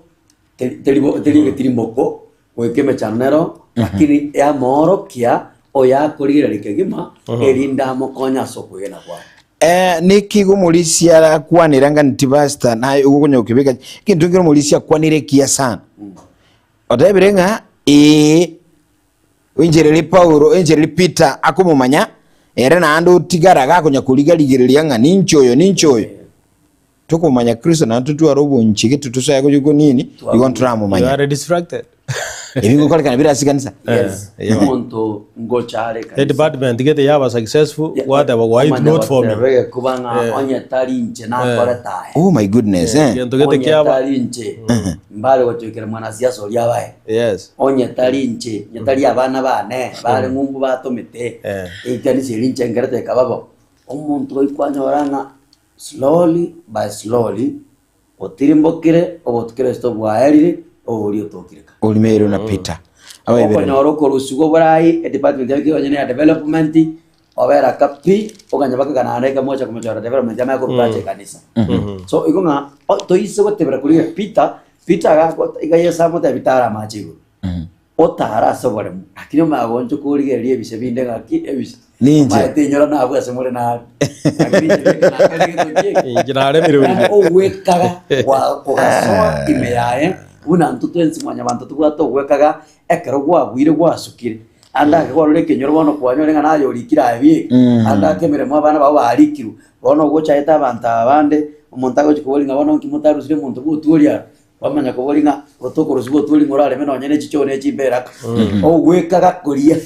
Speaker 3: Teri teri bo teri egetirimoko goika emechando nero, lakini yamoorokia oyakorigereria kegima, erinde amokonye ase okwegena kwaye.
Speaker 1: Eh, niki igo omorisia arakwanera ng'a nti pastor naye ogokonya gokebeka egento nkere omorisia akwanire ekiya sana. Otebire ng'a ee enchera eria Paulo enchera eria Peter akomomanya ere naende otigara gakonya korigarigereria ng'a ninche oyo ninche oyo. Tokomanya Kristo naende totware obonchege titosae gochia konini, igo
Speaker 2: You
Speaker 1: ntoramomanya.
Speaker 2: are distracted.
Speaker 1: Ebi ngokorekana bire ase ekanisa.
Speaker 3: Yes,
Speaker 2: Yeah.
Speaker 3: omonto ngocha are
Speaker 2: A
Speaker 3: ekanisa.
Speaker 2: department gete yaba successful, gwateba why it
Speaker 3: Omanya
Speaker 2: not for me.
Speaker 3: goteba egekuba ng'a onye tari inche nakorete aya.
Speaker 1: Oh my goodness, eh.
Speaker 2: Gento gete
Speaker 3: Onye
Speaker 2: kiaba.
Speaker 3: tari inche mbare gochokera mwanasiasa oria abae.
Speaker 2: Yes.
Speaker 3: Onye tari inche, onye tari abana bane bare ng'umbu batomete
Speaker 2: Eh.
Speaker 3: ekanisa eri inche nkerete ekaba bo. Omonto goikwanyora ng'a Slowly by slowly, otirimbokire obotukeresto bwaerire, oboria otokire ka.
Speaker 1: Orimeirwe na Peter. Abaibirania.
Speaker 3: Okonyora okorusigwa oborai, edepartment yaye onye neya development, obera ka pi, okanya mpaka naende ekamocha komochora development amanye koruta ache ekanisa. So igo ng'a o- toise gotebera koria Peter, Peter agako iga Yeso amotebi tara amache igoro. Otare ase oboremu, lakini omanye goonchoka origererie ebise binde ng'aki ebise.
Speaker 1: Ninche.
Speaker 3: Omanye tinyora nabwo ase more nare. Lakini inche bweka nakore egento kieke.
Speaker 2: Inche naremirwe
Speaker 3: Yaani
Speaker 2: inche.
Speaker 3: ogwekaga gwa- kogasoa ime yaye buna intwe twensi mwanyabanto tobwate ogwekaga ekero gwabwire gwasukire. Ande ake kwarora ekenyoro bono kwanyore ng'a naye orikire aye bieka. Ande ake emeremo abana bao barikirwe. Bono ogochaete abanto aba bande, omonto agochi koboria ng'a bono nki motarusire omonto bwa otwori aro. Kwamanya koboria ng'a gotokorosia gotwori ng'a orareme nonye ne chichoo ne chimbera aka. Ogwekaga koria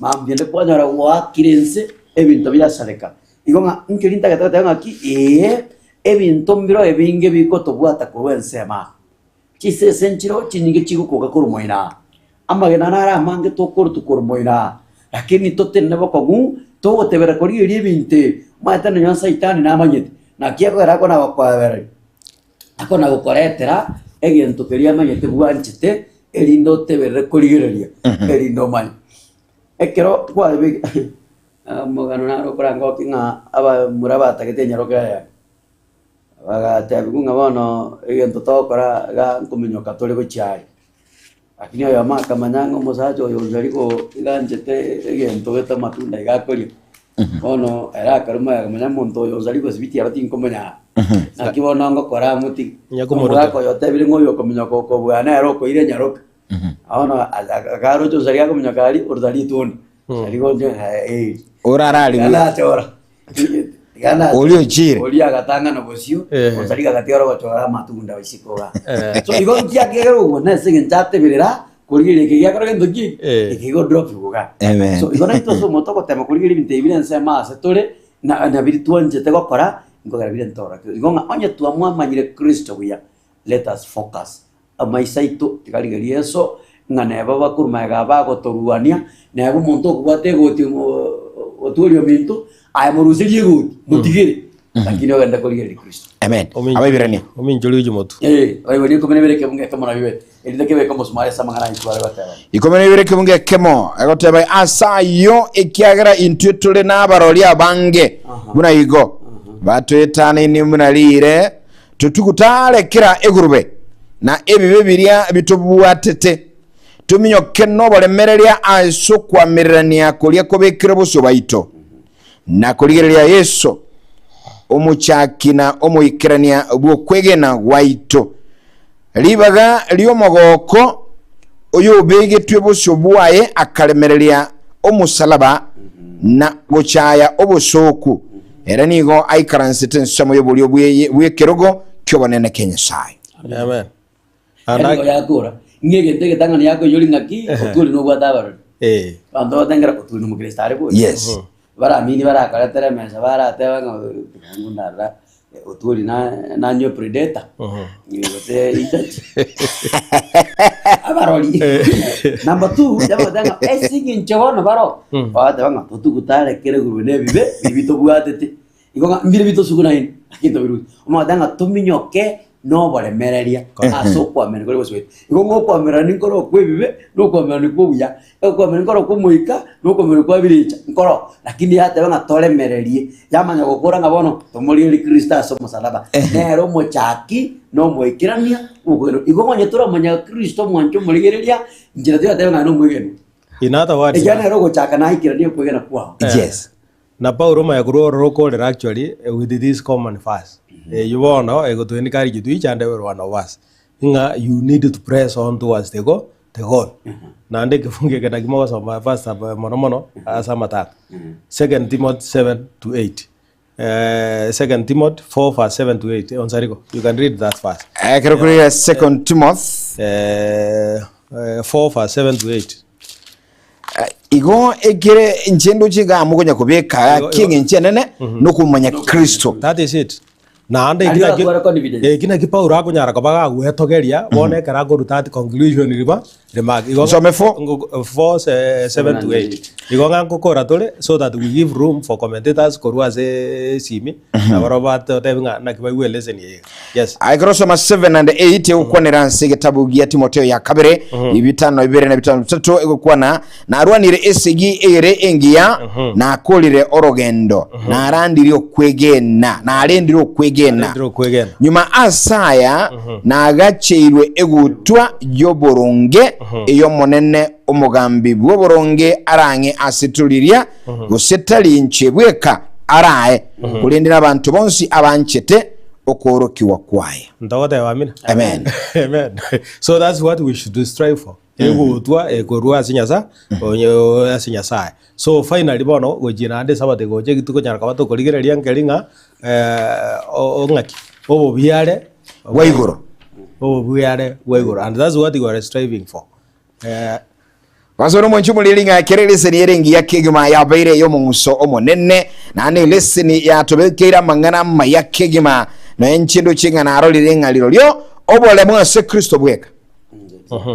Speaker 3: mambia onde kwanyora gwaakire inse ebinto biasareka. Igo ng'a nkeri ntagete goteba ng'aki ee, ebinto mbiro ebinge bigotobwata korwa ensemo aa. Chisese nchireo chinyinge chigokoga korwa moino aa, amagena naro amange tokorutwa korwa moino aa, lakini totenene bokong'u togotebera korigereria ebinto ebi, omanyete nonya saitani namanyete, naki ekogera akona gokoebereria, akona gokoretera egento keria amanyete bwanchete erinde oteberere korigereria erinde omanye. Ekero kwabeka omogano naro okorangokia ng'a abamura batagete enyaroka eyemo. Bagatebiwa ng'a bono egento togokora iga nkominyoka tore gochia aria. Lakini oyomo akamanya ng'a omosacha oyo onde ko iga anchete egento gete amatunda iga akoria, bono ere akaruma akamanya omonto oyo onde gosibiti aro tinkomonyara, naki bono ngokora amotige.
Speaker 2: Onye komorutera.
Speaker 3: Omogaka oyo otebire ng'a oyo okominyoka okobua nere okoira enyaroka, bono akaroche onde akominyoka aria oruta ritunda, aria gocha eh.
Speaker 1: Orararigwe.
Speaker 3: Tiga nachora. Tiga nachora.
Speaker 1: Oria ochire.
Speaker 3: Oria agatang'ana bosio,
Speaker 2: Eh.
Speaker 3: osariga agatigara ogochora amatunda isiko igaa.
Speaker 2: Eh.
Speaker 3: So igo nkiakegera obwo nase eng'encho ateberera korigereria eke giakora gento ki?
Speaker 2: Eh.
Speaker 3: Eke igo drop iga.
Speaker 1: Amen.
Speaker 3: So igo naintwe ase omonto ogotema korigereria ebinto ebi bire ensemo ase tore, na na biria twanchete gokora, nkogera bire ntorokire. Igo ng'a onye twamwamanyire Kristo buya, let us focus Amaiso aito tigarigeria Yeso, ng'a neba bakorwa magega bagotoruania, neba omonto okobwata egoti otwerie ominto, aye moruserie egoti, motigere, lakini ogende korigereria Kristo.
Speaker 1: Amen. Abaibirania.
Speaker 2: Ominchorie ochi motwe.
Speaker 3: Eh, Abaibirania ikomi na ibere ekebungo ekemo na bibere, erinde kebeke omosumari ase amang'ana aito are goteba.
Speaker 1: Ikomi na ibere ekebungo ekemo egoteba ase ayio ekiagera intwe tore nabarori abange buna igo batoetanaine buna riire Totugutare kera egurube, na ebibe biria bitobwatete, tominyoke noboremereria ase okoamererania koria kobekire bosio bwaito, na korigereria Yeso, omochaki na omoikerania bw'okwegena gwaito. Ribaga ri'omogooko oyobegetwe bosio bwaye akaremereria omosalaba na gochaya obosooku, ere nigo aikaransete ensemo y'oborio bw'ekerogo ki'obonene kia Nyasae.
Speaker 2: Amen.
Speaker 3: Yaani
Speaker 2: Anda
Speaker 3: igo yakora, ng'a egento egetang'ani yakoinyora ng'aki, otwori nobwate abarori.
Speaker 2: eh
Speaker 3: Abanto bagotengera otwori nomokristo are bori.
Speaker 1: Yes.
Speaker 3: Baramini barakoretera emesa barateba ng'a tiga ndarora Otwori nanywe predator gose Itachi abarori. Number two yabagoteba ng'a ase eng'encho bono baro bagateba ng'a totugutare kera igurube na ebibe biria bitobwatete igo ng'a mbire bitosugunaine lakini tobirusie. Omogoteba ng'a tominyoke na oboremereria ase okoamini koria gosibete. Igo ng'a okoamererania nkoro okwa ebibe na okoamererania kwa obuya. Okoamererania nkoro okwa omoika, na okoamererania kwa birecha, nkoro. Lakini yateba ng'a toremererie, yamanya gokora ng'a bono tomorigererie Kristo ase omosalaba. Nere omochaki na omoikerania bw'okwegena. Igo onye toramanya Kristo omwanche omorigereria, inchera toratebe ng'a nomwegenwa.
Speaker 2: In other words,
Speaker 3: Ekiagera nere ogochaka naikeranie okwegena kwao.
Speaker 1: Yes.
Speaker 2: Na Paulo omanya korwa ororo okorera actually with this common verse eywo bono egoto encourage to each and every one of us ng'a you need to press on towards the goal the goal. Naende ekefungo eke naki mogosoma pastor mono mono ase amatanga. Second Timothy 7 to 8. Second Timothy 4 verse 7 to 8 Onsariko you can read that verse.
Speaker 1: Ekero kore Second Timothy
Speaker 2: 4 verse 7 to 8.
Speaker 1: Igo ekere inche ndoche iga mokonya kobeka
Speaker 2: Igo-
Speaker 1: ki eng'encho enene nokomanya Kristo.
Speaker 2: That is it. Naende eki
Speaker 3: Naende
Speaker 2: naki
Speaker 3: batware confidence.
Speaker 2: eki naki Paulo akonyara koba gagwetogeria bono ekero akoruta ati conclusion riba remark. Igo
Speaker 1: Nsome four.
Speaker 2: 4 7 to 8. Igo ng'a nkokora tore so that we give room for commentators korwa ase esimi nabarobwo batotebie ng'a naki baigwe eleseni eye iga. Yes.
Speaker 1: Aye ekero osoma 7 and 8 egokwanera ase egetabu gia Timotheo ya kabere ibitano ibere na bitano bitato egokwana narwanire esegi ere engiya nakorire orogendo narandire okwegena narendire okwegena
Speaker 2: Narendire okwegena.
Speaker 1: nyuma ase aya nagacheirwe egutwa y'oboronge ey'Omonene omogambi bw'oboronge arang'e ase toriria gose tari inche bweka arae korende nabanto bonsi abanchete okoorokigwa kwaye.
Speaker 2: Ntogoteba amina.
Speaker 1: Amen.
Speaker 2: Amen. So that's what we should strive for. Egutwa ekorwa ase Nyasaye, onye ase Nyasaye. So finally bono gochia naende esabato egocha eki tokonyara koba tokorigereria nkeri ng'a o- ng'aki obobiare
Speaker 1: Bwa igoro.
Speaker 2: Obobiare bwa igoro and that's what we are striving for. Eh,
Speaker 1: Gose ore omonche omoriri ng'a kera eleseni ere engiya kegima yabeire ey'omong'uso omonene, naende eleseni yatobekeire amang'ana amaya kegima, nonya inche ndoche ng'a narorire ng'a rirorio. Oboremo ase Kristo bweka.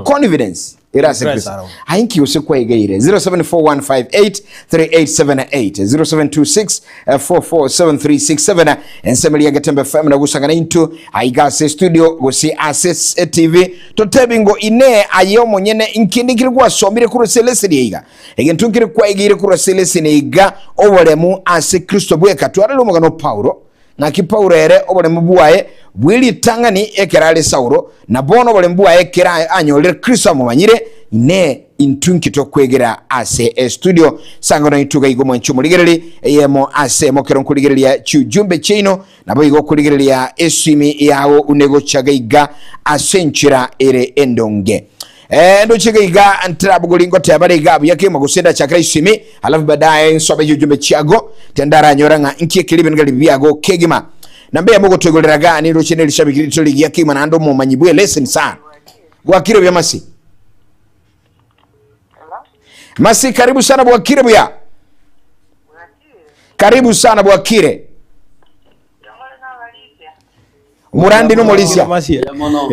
Speaker 1: Confidence ere ase
Speaker 2: Christ
Speaker 1: Kristo.
Speaker 2: aroro.
Speaker 1: Aye nki gose kwaigeire? 0741583878 0726 447367 ensemeri ya Getembe FM na gusangana into aiga ase studio gose ase TV totebi ngo ine aye omonyene nkindi nkiri gwasomire korwa ase leseni eiga egento nkiri kwaigeire korwa ase leseni eiga oboremu ase Kristo bweka twarore omogano Paulo Naki Paulo ere oboremu bwaye bwe ritang'ani ekero are Saulo, na bono oboremu bwaye ekero anyorire Kristo amomanyire, Inee, intwe nki tokwegera ase estudio? Sangano intwe iga igo mwanche omorigereri, eyemo ase emo ekero nkorigereria chiujumbe chiaino, naboigo okorigereria esimi yao une gocha gaiga ase enchera ere endonge. Eh, ndoche gaiga ntarabogori ngoteba are iga buya kegima gose ndachakera isimi alafu baadaye nsobe chiujumbe chiago tendaranyora ng'a nki ekeri ebinto biago kegima namba eyemo gotoigorera ga niroche nerishabiki rito rigiya kegima naende omomanyi bwe lesson sana bwakire buya masi masi karibu sana bwakire buya karibu sana bwakire omorandi nomorisia
Speaker 2: Masi.
Speaker 3: Buya mono.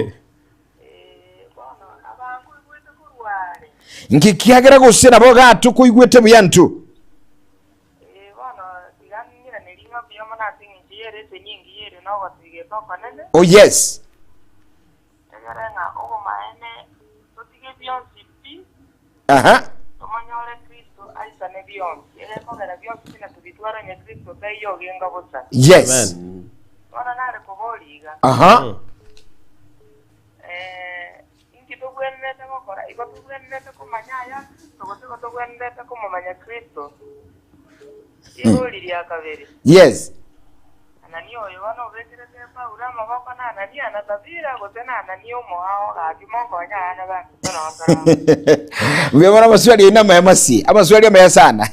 Speaker 1: Nki kiagera gose nabo gatokoigwete buya ntwe? Oh yes. Aha. Yes.
Speaker 2: Amen.
Speaker 1: Aha.
Speaker 4: Inki togwenerete gokora? Igo togwenerete komanya aya Kristo, gose igo togwenerete komomanya Kristo? Rigori ria kabere.
Speaker 1: Yes.
Speaker 4: Anania oyo bono obekerete Paulo amaboko na Anania na Safira, gose na Anania omoao, gaki monkonye abana baminto notoro amo.
Speaker 1: Mbuya mono amaswali aino amaya masi amaswali amaya sana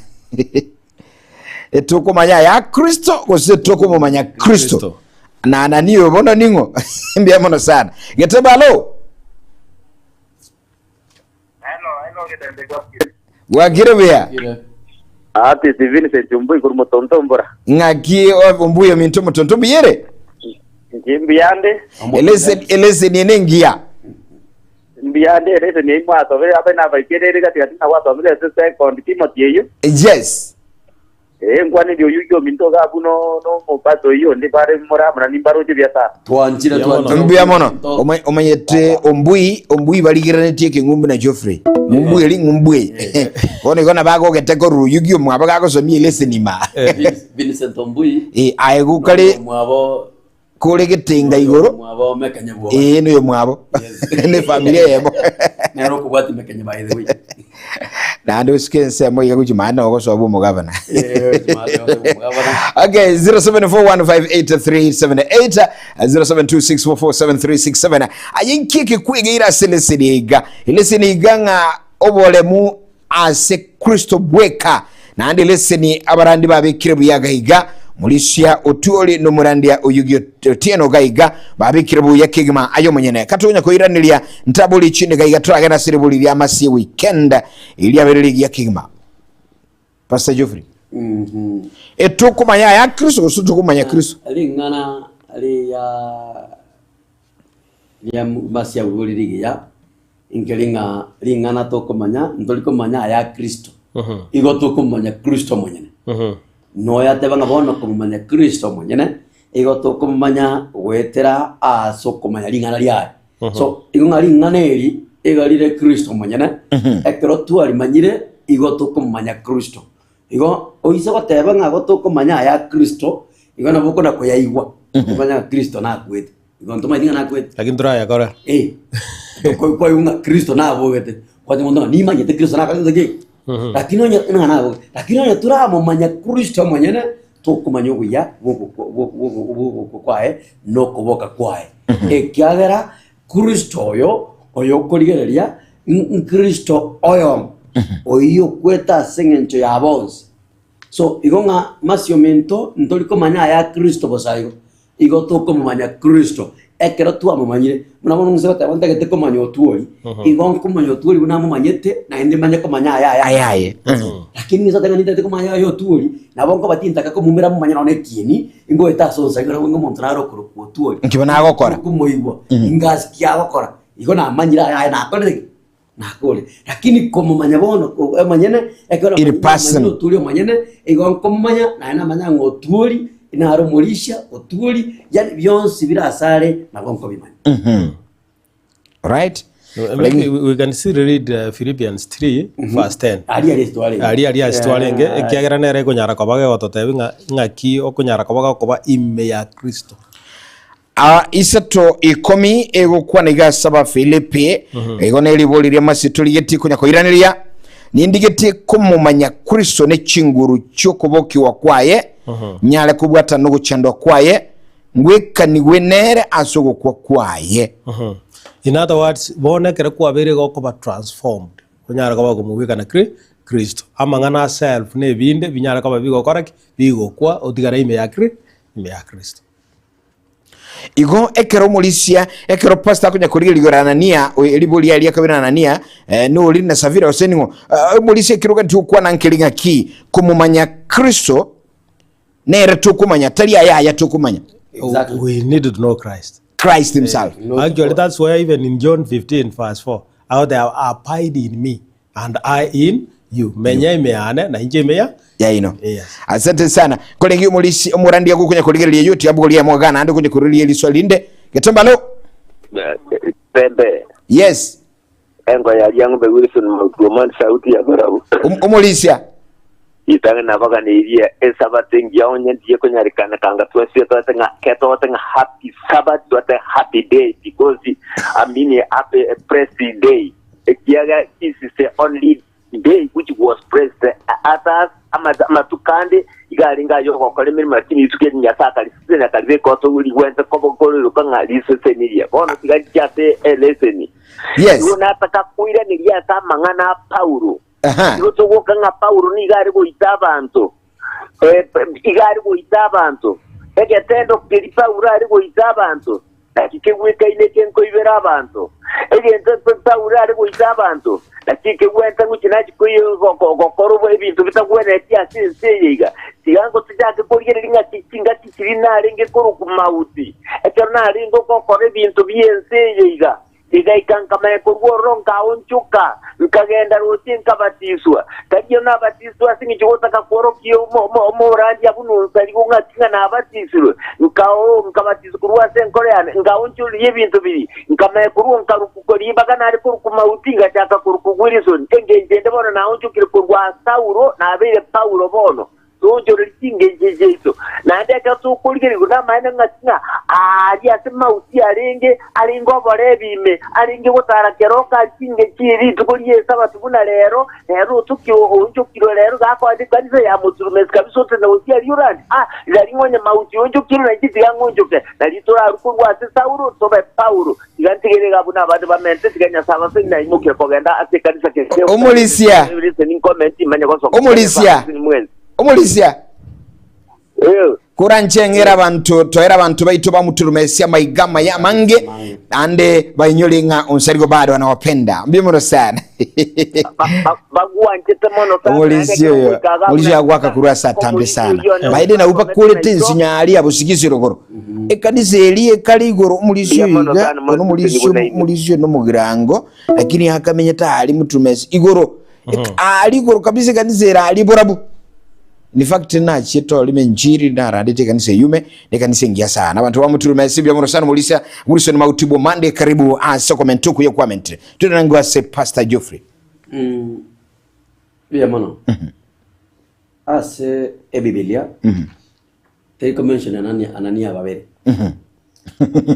Speaker 1: etokomanya aya Kristo gose tokomomanya Kristo
Speaker 2: Kristo.
Speaker 1: Na Anania oyo bono ning'o? Mbuya mono sana. Getebe alo.
Speaker 4: Hello, hello, Getembe gwakire.
Speaker 1: Gwakire buya.
Speaker 5: Ati si Vincent Ombui korwa Motontombora.
Speaker 1: Ng'aki Ombui ominto Motonto mbuyere?
Speaker 5: Inche mbuyande.
Speaker 1: Eleseni eleseni ene engiya.
Speaker 5: Mbuyande eleseni eyio mwasomire abe nabaikereire gati gati ng'a gwasomire ase second Timothy eyio.
Speaker 1: Yes.
Speaker 5: Ee, nkwanerie oyio oyio ominto iga abwo no nomopasta oyio onde bare more amo na nimbaroche buya sana.
Speaker 3: Twanchire
Speaker 2: Mbuya mono.
Speaker 3: twanchire.
Speaker 1: Mbuya mono. Oma- Omanyete ombui ombui barigereretie ekeng'umbu na Geoffrey. Ng'umbu eri ng'umbu eye. Bono igo nabo agogete korwa oyio omwabo gagosomia eleseni ima.
Speaker 3: Vincent Ombui.
Speaker 1: Eh, aye gokare
Speaker 3: Mwabo
Speaker 1: kore getenga igoro
Speaker 3: Mwabo mekanye bwoba.
Speaker 1: eh noyo mwabo.
Speaker 3: Yes.
Speaker 1: Ne familia eyemo.
Speaker 3: Nero okobwati mekanye by the way.
Speaker 1: Naende osike ensemo iga gochia maana ogosoba omogavana.
Speaker 3: Eh, maana omogavana.
Speaker 1: Okay, 0741583878 0726447367 aye nki ekekwegeire ase leseni iga eleseni iga ng'a oboremu ase Kristo bweka naende eleseni abarandi babekire buya gaiga Mulisia Otuoli nomorandia Oyugi Otieno gaiga babekire buya kegima aye omonyene katonya koiraneria ntabori chinde gaiga toragenda ase ribori ria Masie weekend eriabere rigiya kegima Pastor Geoffrey etokomanya aya Kristo gose tokomanya Kristo
Speaker 3: Ring'ana riya ria masia bori rigiya inkeri ng'a ring'ana tokomanya ntori komanya aya Kristo igo tokomanya Kristo omonyene noyateba ng'a bono komomanya Kristo omonyene igo tokomomanya goetera ase okomanya ring'ana riaye So, igo ng'a ring'ana eri iga rire Kristo omonyene, ekero twarimanyire igo tokomomanya Kristo. Igo oise goteba ng'a igo tokomanya aya Kristo, igo nabo okona koyaigwa, okomanya ng'a Kristo nakwete. Igo ntomanyeti ng'a nakwete.
Speaker 2: Lakini torayakore.
Speaker 3: Eh, ko- kwaigwa ng'a Kristo nabogete, kwateba monto ng'a nimanyete Kristo nakorete ki? Lakini onye ng'a nabogete, lakini onye toramomanya Kristo omonyene, Tokomanya obuya bw'ogokwa kwaye na okoboka kwaye, ekiagera Kristo oyo oyokorigereria n'Kristo oyomo, oyio okwete ase engencho ya bonsi. So igo ng'a masio minto ntori komanya aya Kristo bosa igo, igo tokomomanya Kristo ekero twamomanyire. Buna bono inse goteba ntagete komanya otwori, igo nkomanya otwori buna amomanyete, naende manye komanya aya ayaye.
Speaker 1: Ayaye.
Speaker 3: Lakini inse goteba nintagete komanya aya otwori. Nabo nkoba tintaka komumera momanye nonya ekieni, ingoeta ase onsi igo ng'a omonto nare okorokwa otwori.
Speaker 1: Nki bono agokora?
Speaker 3: Komoigwa, ingasi ki agokora, igo namanyire aye nakorire ki? Nakore. Lakini komomanya bono ko- omonyene, ekero
Speaker 1: In person.
Speaker 3: namanyire otwori omonyene, igo nkomomanya, naye namanya ng'a otwori, nare omorisia, otwori, yaani bionsi bire asare nabo nkobimanya.
Speaker 1: Right?
Speaker 2: Maybe we we can still read Philippians 3 verse 10.
Speaker 3: Aria aria twarenge.
Speaker 2: Aria aria ase twarenge, ekiagera nere ekonyara koba gegototebia ng'a ng'aki okonyara koba gokoba ime ya Kristo.
Speaker 1: Ah, isato ikomi egokwana iga ase Abafilipi, igo neribori ri'amase torigetie konya koiraneria, Nindigetie komomanya Kristo ne chinguru chi'okobokigwa kwaye, nyare kobwatana nogochandwa kwaye, ngwekanigwe nere ase ogokwa kwaye.
Speaker 2: In other words, bono ekero kwabeire iga okoba transformed, onyare koba okomobwekana Kri- Kristo. Amang'ana a self na ebinde binyare koba bigokora ki? Bigokwa otigare ime ya Kri- ime ya Kristo.
Speaker 1: Igo ekero omorisia, ekero pastor akonya korigereria igoro Anania, oyo eribori riaye ria kabere Anania, eh, nori na Safira gose ning'o, eh, omorisia ekero gati okwana nkeri ng'aki, komomanya Kristo, nere tokomanya, tari aya aya tokomanya.
Speaker 3: Exactly.
Speaker 2: We need to know Christ.
Speaker 1: Christ himself.
Speaker 2: Actually, that's why even in John 15, verse 4, how they abide in me and I in you. Menya ime yane na inche ime ya
Speaker 1: yaino.
Speaker 2: Yes.
Speaker 1: Asante sana. Korenge omorisi omorandia gokonya korigereria eyo tiabogoria moga naende konya korigereria eriswa rinde. Getambalo.
Speaker 5: Pembe
Speaker 1: Yes.
Speaker 5: engo ya Riang'ombe Wilson Mautuomani sauti ya Barau.
Speaker 1: Omorisia.
Speaker 5: Ritang'ani nabaganeirie esabato engiya onye ndiye konyarekana kanga twensi twate ng'a ketogote ng'a happy Sabbath twate happy day because I mean happy blessed day ekiagera this is the only day which was blessed others amatuko ande iga arenge ay'ogokora emeremo lakini rituko eri Nyasae akarisesenia akaribeka oto rigwente koba koriroka ng'a risesenirie. Bono tiga riche ase eleseni.
Speaker 1: Yes.
Speaker 5: Igo nataka koiraneria ase amang'ana a Paulo.
Speaker 1: Aha.
Speaker 5: Igo togoka ng'a Paulo nigo are goita abanto. Eh, iga are goita abanto. Egetendo keria Paulo are goita abanto, naki kegwekaine eke nkoibera abanto. Egento Paulo are goita abanto, naki kegwente ngochia nachia koiyo gokora obo ebinto bitagwenereti ase ense eye iga. Tiga ngotochake korigereria ng'a chingaki chiria narenge korokwa mauti, ekero narenge gokora ebinto bi'ense eye iga. Rigaika nkamanya korwa ororo nkaonchoka, nkagenda roche nkabatiswa. Tari nabatiswe ase engencho gotaka kworokia omorandia buna onsarigo ng'aki ng'a nabatisirwe. Nkao nkabatiswa korwa ase enkoro yane, nkaonchoreria ebinto biria, nkamanya korwa nkarukwa ribaga nare korokwa Mauti, ngachaka korokwa Wilson. Engencho ende bono naonchokire korwa Saulo, nabeire Paulo bono. Toonchorerie chingencho chiaito. Naende ekero tokorigerigwa namaene ng'aki ng'a aaria ase mauti arenge, arenge oborebi ime, arenge gotara keroka ase chingencho chie rituko ri'Esabato buna rero, rero otoki oonchokirwe rero gakoenda ekanisa ya Moturumesi kabisa otende gochia aria orande, ah, riria ng'onye mauti oonchokirwe nainche tiga ng'onchoke, nario torarue korwa ase Saulo tobe Paulo. Tiga ntigere iga buna abande bamente, tiga Nyasae abasenie naimokire kogenda ase ekanisa kende.
Speaker 1: Omorisia. Omorisia. Omorisia. Koranche ng'era abanto toera abanto baito bamuturumesia amaiga amaya amange ande bainyore ng'a onsarigo bado anawapenda mbuya mono sana
Speaker 5: Bagwanchete mono sana.
Speaker 1: omorisia oyo omorisia agwaka korwa ase atambe sana baende nabwo bakorete ensinya aria abusigisi rogoro Ekanisa eria ekare igoro omorisia
Speaker 5: Mbuya mono
Speaker 1: oyo iga,
Speaker 5: sana,
Speaker 1: ono omorisia
Speaker 5: Mosibeni buna
Speaker 1: omorisia oyo nomogirango, lakini akamenyete aria mutume ase igoro. Ek- Aria igoro kabisa ekanisa ere aria borabu. In fact nachiete orime enchiri narandete ekanisa eyio ime, na ekanisa engiya sana. Abanto ba Muturume ase mbuya mono sana omorisia Wilson Mauti Bomande karibu ase okomenta okuya kwamentire. Twende nango ase Pastor Geoffrey.
Speaker 3: Mbuya mono. Ase Ebibilia, Teri komention Anania, Anania babere.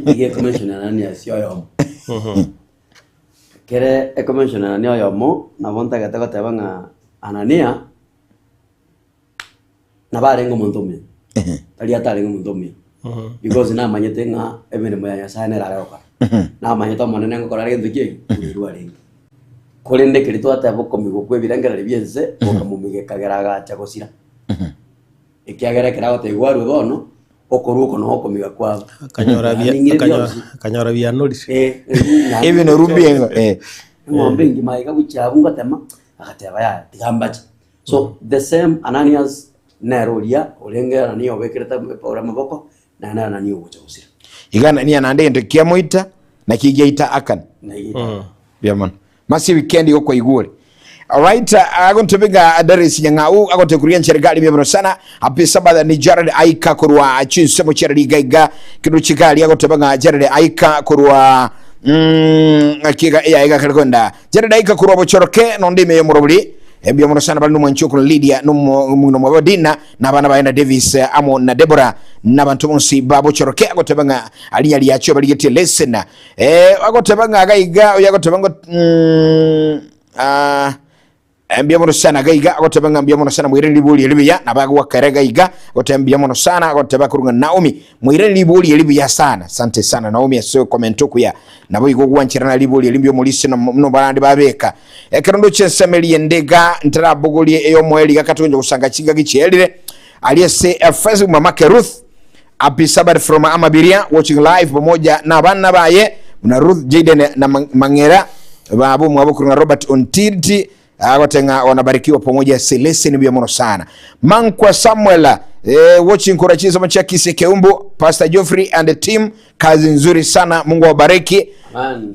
Speaker 3: Nigo ekomention Anania ase oyomo. Ekere ekomention Anania oyomo, nabo ntagete goteba ng'a Anania nabo arenge omonto omuya. Tari atarenge omonto omuya. Because namanyete ng'a emeremo ya Nyasaye nere are gokora. Namanyete Omonene ngokora are gento ki eke, koirwa arenge. Korende ekeri twateba okomigwa kwa ebirengererio bia ense, bokamomiga ekagera agacha gosira. Ekiagera ekero agotebiwa arue bono, okorua oko noo okomiga kwabo.
Speaker 2: Akanyora bia-
Speaker 3: Ning'ire
Speaker 2: akanyora-
Speaker 3: bionsi.
Speaker 2: akanyora bianorire.
Speaker 3: Eh, eh, na-
Speaker 1: Ebi norumbia engo, eh.
Speaker 3: Eng'ombe engima iga gochia abwo ngotema, agateba yaya tiga mbache. So the same Ananias. Nere oria orenge Anania obekerete Paulo amaboko, naende nere Anania ogocha gosira.
Speaker 1: Iga Anania naende egento kiamoita, nakio giaita Akani. Mbuya mono. Masi weekend igo kwaigure. Alright, agontebe ng'a Darius Nyang'au agote kuria nchere gari mbuya mono sana. Happy Sabbath ni Jared Aika korwa chinsemo chia Riga iga kindu chigari agoteba ng'a Jared Aika korwa kiga eya iga kare kwenda Jared Aika korwa Bochoroke nonde ime yomorobori mbuya mono sana bari nomwanchi okoro Lydia nomong'ina omwabo Dina na abana baye na Davis amo na Deborah na abanto bonsi ba Bochoroke agoteba ng'a arinya riachio barigetie lesson Eh, agoteba ng'a iga iga, oyo agoteba ngo ah, mbuya mono sana iga iga, agoteba ng'a mbuya mono sana moirane ribori eri buya, nabo agwakera iga iga, agoteba mbuya mono sana, agoteba korwa ng'a Naomi, moirane ribori eri buya sana. Asante sana Naomi ase okomenta okuya. Nabo igo ogwancherana ribori eri mbuya omorisia na nobarande babeka. Ekero ndoche ensemo eria ende iga, ntarabogorie eyomoerio iga katogencha gosanga chingaki chiaerire, aria ase Facebook mamake Ruth, Happy Sabbath from Amabiria watching live pamoja na abana baye buna Ruth Jaden na Mang'era babo mwabo kurunga Robert Ontirti agotenga wanabarikiwa pamoja Celestine buya mono sana Mankwa Samuel watching kura chisomo cha Kise Keumbu Pastor Geoffrey and the team kazi nzuri sana Mungu awabariki
Speaker 3: Amen.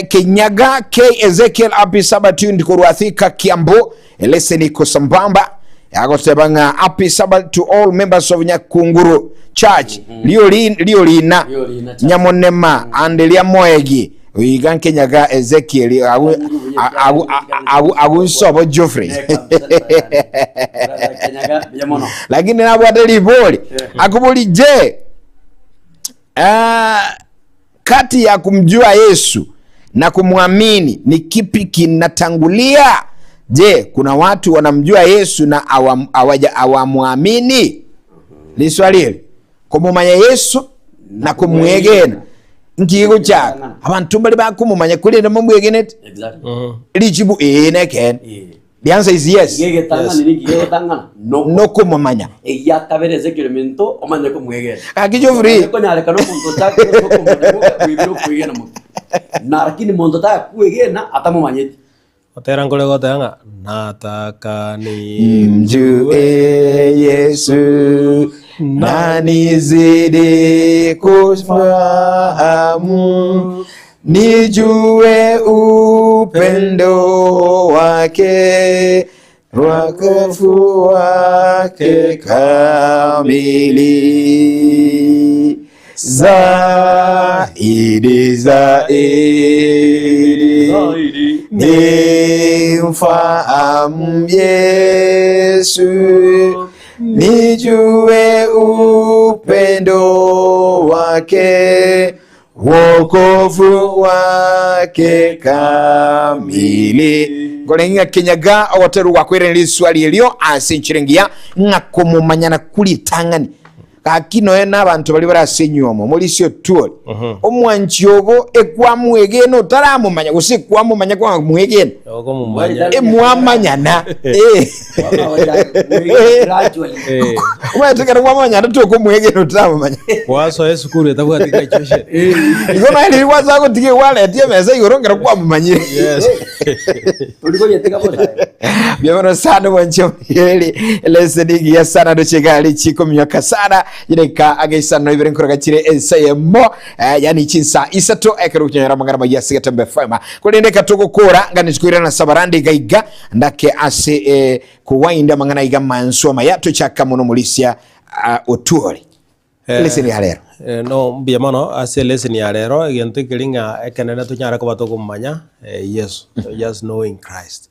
Speaker 1: Kinyaga K Ezekiel happy Sabbath tuned korwa Thika Kiambu Leseni iko sambamba agoteba ng'a happy Sabbath to all members of Nyakunguru Church Riori Riorina
Speaker 3: Riorina Church.
Speaker 1: Nyamonema and Riamoegi oiga nkenyaga Ezekiel agu agu agu agu nsobo Geoffrey lakini nabwate ribori akobori je ah, Kati ya kumjua Yesu na kumwamini ni kipi kinatangulia? Je, kuna watu wanamjua Yesu na hawamwamini? Liswali eri kumumanya Yesu na kumwegena nkigo chaka abantu mbari bakumumanya korende momwegenete
Speaker 3: Exactly.
Speaker 1: richibu ee nekene The answer is yes.
Speaker 3: Egetang'ani ninki gegetang'ana? Noko.
Speaker 1: Nokomomanya.
Speaker 3: Egia kabere ase ekereminto omanye komwegena.
Speaker 1: Gaki Geoffrey.
Speaker 3: Ekonyarekana omonto ochakire ase okomanya boka bwebire okwegena mono. Na lakini monto takwegena atamomanyeti.
Speaker 2: Gotera nkore goteba ng'a nataka nimjue
Speaker 1: Mjue Yesu na nizidi kufahamu Nijue upendo wake, wokovu wake kamili, zaidi zaidi nimfahamu Yesu, nijue upendo wake wokovu wake kamili ngore ng'a kenyaga ogoteru gwakwire riswali erio ase enchera engiya ng'a komomanyana kuritang'ani gaki noe na abanto baria bare ase enywomo morisia otuore omwanchi ogo ekwamwegena otaramomanya gose ekwamomanya kwamwegena
Speaker 2: Okomomanya.
Speaker 1: emwamanyana eh.
Speaker 3: Gradually.
Speaker 2: Eh.
Speaker 1: Omanyete ekero kwamomanyana tokomwegena otaramomanya
Speaker 2: Gwasoa esukuru etabwati graduation.
Speaker 1: Igo naye riria gwacha gotiga egwaretie emesa igoro ekero kwamomanyire.
Speaker 2: Yes.
Speaker 3: Tori koyetiga bosa aye.
Speaker 1: Mbuya mono sana mwanche omorigereria eleseni egiya sana ndoche egari chikominyoka sana chidakika age isano na ibere nkoroka chire ensa eyemo eh, yani chinsa isato ekero okinyora amang'ana maya ase Getembe FM korende eka togokora ngani chikoirana ase abarandi iga iga ndake ase eh, kowainda amang'ana iga mansu amaya tochaka mono morisia ah, otuore Leseni ya rero.
Speaker 2: Eh, no mbuya mono ase eleseni ya rero egento ekeri ng'a ekenene tonyare koba tokomomanya eh, Yeso, just knowing Christ.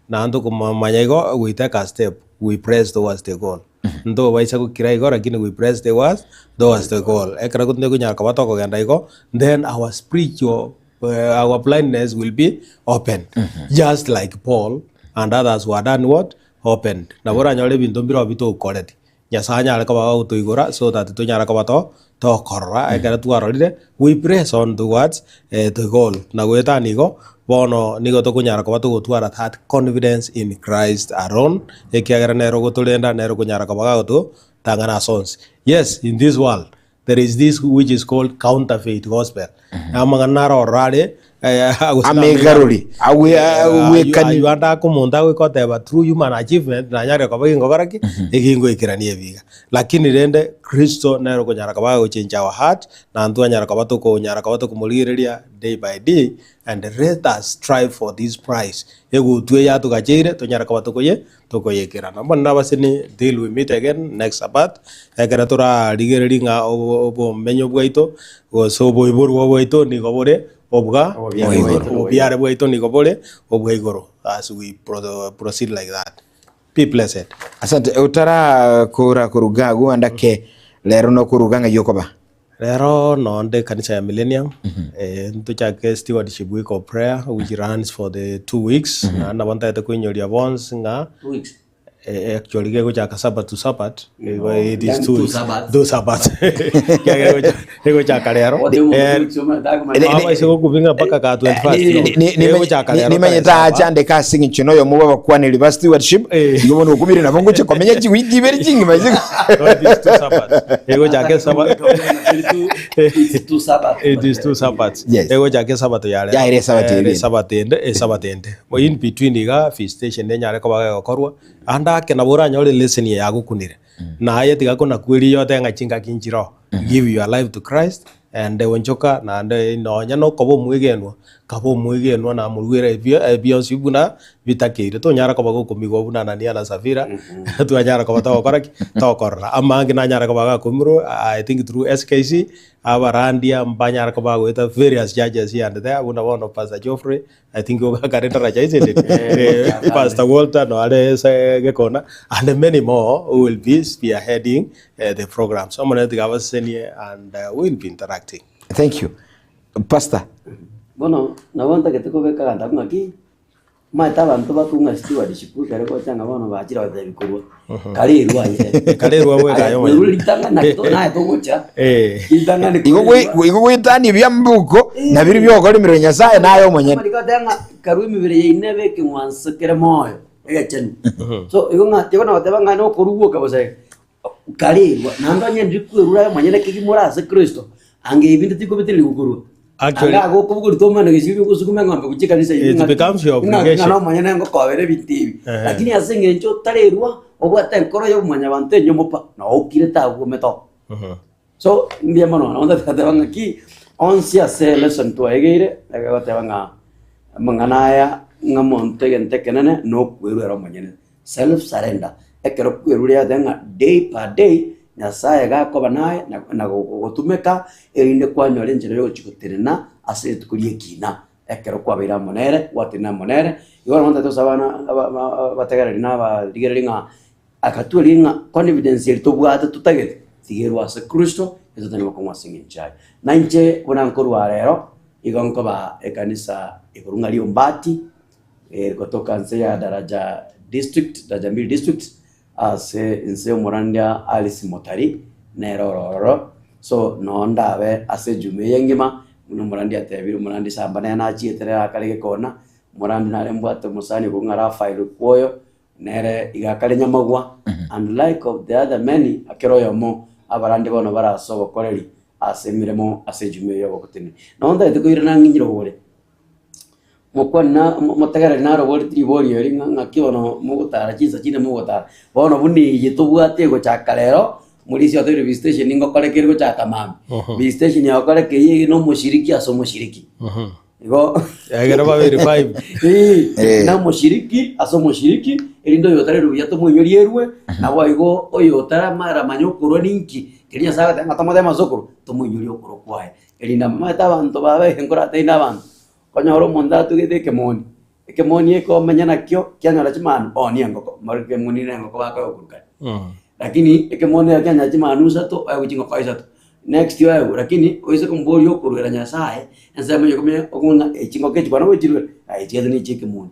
Speaker 2: Naende tokomomanya igo we take a step, we press towards the goal. Ntobaisa gokira igo lakini we press towards towards the goal. Ekero tokonyara koba tokogenda igo, then our spiritual our blindness will be opened. Just like Paul and others were done what? Opened. Nabo oranyore ebinto mbirobio bitokoreti. Nyasae anyare koba ogotoigora so that tonyare koba to tokorora ekero twarorire we press on towards the goal. Na goetania igo, bono nigo tokonyara koba togotwara that confidence in Christ alone, ekiagera nere ogotorenda, nere okonyara koba gagototang'ana ase onsi. Yes, in this world there is this which is called counterfeit gospel. Amang'ana naro ororo are. Gose
Speaker 1: Amegarori, agwe- agwekani.
Speaker 2: Aywo ande ake omonto agoika oteba through human achievement nanyarire koba gingokora ki? Egingoikerania ebiga. Lakini rende Kristo nere okonyara koba agochange our heart, na ntwanyara koba tokonyara koba tokomorigereria day by day and let us strive for this prize. Egutwa eye yatogacheire tonyare koba tokoye tokoyekerana. Bono nabaseni till we meet again next Sabbath, ekero torarigererie ng'a obo obomenyo bwaito gose oboiborwa bwaito nigo bore obwa
Speaker 3: Obobiare bwaito.
Speaker 2: obobiare bwaito nigo bore obwa igoro as we pro proceed like that. Be blessed.
Speaker 1: Asante, otarakora koruga agwo andake rero nokoruga ng'ai okoba?
Speaker 2: Rero nonde ekanisa ya Millennium, eh, ntochake stewardship week of prayer which runs for the 2 weeks, naende nabo ntagete koinyoria bonsi ng'a
Speaker 3: 2 weeks.
Speaker 2: Actually gegochaka Sabbath to Sabbath, igo it is
Speaker 3: Then
Speaker 2: two
Speaker 3: two
Speaker 2: weeks,
Speaker 3: Sabbaths.
Speaker 2: two Sabbaths. Ekiagera egochaka rero.
Speaker 3: What do you
Speaker 2: Eh,
Speaker 3: want to
Speaker 2: abaise gokubinga mpaka ka 21st no. Egochaka rero
Speaker 1: Nimanyete
Speaker 2: tarehe
Speaker 1: acha
Speaker 2: saba.
Speaker 1: ndeka ase eng'encho na oyomo bw'abakwaneri ba stewardship, igo bono okumire nabo ngocha komenya chiwiki ibere chingima ase
Speaker 2: No, it is two Sabbaths. Egochaka esabato.
Speaker 3: It's two Sabbaths.
Speaker 2: It is two Sabbaths.
Speaker 1: Yes.
Speaker 2: Egochaka esabato ya rero.
Speaker 1: Yaira esabato
Speaker 2: Eh,
Speaker 1: ere.
Speaker 2: esabato ende, esabato ende. In between iga visitation nenyare koba gegokorwa, ande ake nabo oranyore lesson eye yagokunire. Naye tiga konakueria iye otebe ng'a chingaki nchiroo. Give your life to Christ and onchoka naende nonya nokoba omwegenwa, kaba omwegenwa namoruere ebio bionsi buna bitakeire. Tonyara koba gokomigwa buna Anania na Safira, twanyara koba togokora ki? Tokorora. Amange nanyare koba gakomirwe I think through SKC, abarandia mbanyare koba bagoeta various churches here and there, buna bono Pastor Geoffrey, I think ogakare daraja isn't it? Pastor Walter no are ase gekona and many more who will be spearheading the program. So omonene tiga abasesenie and we will be interacting.
Speaker 1: Thank you. Pastor.
Speaker 3: Bono nabo ntagete kobeka aganto akwo ng'aki, omanyete abanto bakong'a stewardship ekero gocha ng'a bono bachire gotebi korwa kare erwa aye.
Speaker 2: Kare erwa bweka aye omonyene.
Speaker 3: Kwerwa ritang'ani naki to naye togocha.
Speaker 2: Eh.
Speaker 3: Ritang'ani
Speaker 1: Igo gwe- igo gwetania ebiambuko na biria biokoremerwa Nyasaye naye omonyene.
Speaker 3: Amariko ateba ng'a karue emebere yaino ebe ekeng'wanso kere moyo, egechenu. So igo ng'a tiga nagoteba ng'a nokorugoka bosa iga, karerwa naende onye ndiri kwerura aye omonyene kegima ore ase Kristo, ange ebinto tikobitireria gokorwa.
Speaker 2: Actually-
Speaker 3: Anga agokobugori tomana gesieri ogosukuma eng'ombe gochia ekanisa ime
Speaker 2: It
Speaker 3: ng'a-
Speaker 2: becomes your
Speaker 3: ng'a- ng'a
Speaker 2: obligation.
Speaker 3: nomonyene ngokobera ebinto ebi.
Speaker 2: Ehe.
Speaker 3: Lakini ase eng'encho otarerwa, obwate enkoro ya omwanyabanto enyomo pa, nogokirete agwo ometo. So mbuya mono nabo ndateba ng'aki onsi ase lesson twaegeire egoteba ng'a amang'ana aya ng'a omonto egento ekenene na okwerwa ere omonyene, self surrender. Ekero kwerure yateba ng'a day per day Nyasaye iga akoba naye na na gogotumeka erinde kwanyora enchera ya ogochia gotenena ase rituko ria ekina ekero kwabeire amo nere, gwatenena amo nere. Igo nabo ntagete gosaba abana aba aba abategereri na abarigereria ng'a Akatweria ng'a confidence eria tobwate totagete tiga erwe ase Kristo, etotari gokong'wa ase eng'encho yaye. Na inche buna nkorwa rero, igo nkoba ekanisa igoro ng'a Riombati, gotoka nse ya Daraja district, Daraja Mbili district, ase inse y'omorandia Alice Motari, nere ore ororo. So noo ndabe ase ejuma eye engima, buna omorandia atebire, omorandia Samba nere nachiete rero akare gekona, omorandia nare mbwate omosani okong'a ng'a Raphael Okwoyo, Nere iga akare nyamagwa, and like of the other many, kera oyomo abarandi bono bare ase obokoreri ase emeremo ase ejuma eye y'obogoteni. Nabo ntagete koirana ng'a inche robore, mokwane na motegereri naroboreti ribori eri ng'a ng'aki bono mogotara chinsa chinde mogotara. Bono buna eye tobwate egochaka rero, morisia otebirie visitation ngokore kere gochaka mambia. Visitation yagokoreka eye na omoshiriki ase omoshiriki. Igo
Speaker 2: Ekero babere five.
Speaker 3: Eh, na omoshiriki ase omoshiriki, erinde oyotare buya tomoinyorie erwe, naboigo oyotaramanya okorwa ninki, keria Nyasae agoteba ng'a tomoteme ase okorwa, tomoinyorie okorwa kwaye. Erinde amaete abanto babe nkoratebi na abanto, okonyora omonto atugete ekemoni, ekemoni eke omenya nakio, kianyora chimanu, oonie engoko, mara ekemoni na engoko bakoegwa kare. Lakini ekemoni ekero kianyora chimanu isato, oegwe chingoko isato. Next oegwe, lakini oise komoboria okoruera Nyasaye, ensemo ya ikomi okong'a ng'a chingoko echi kwana gochiruera, aye chiaito ne chia ekemoni.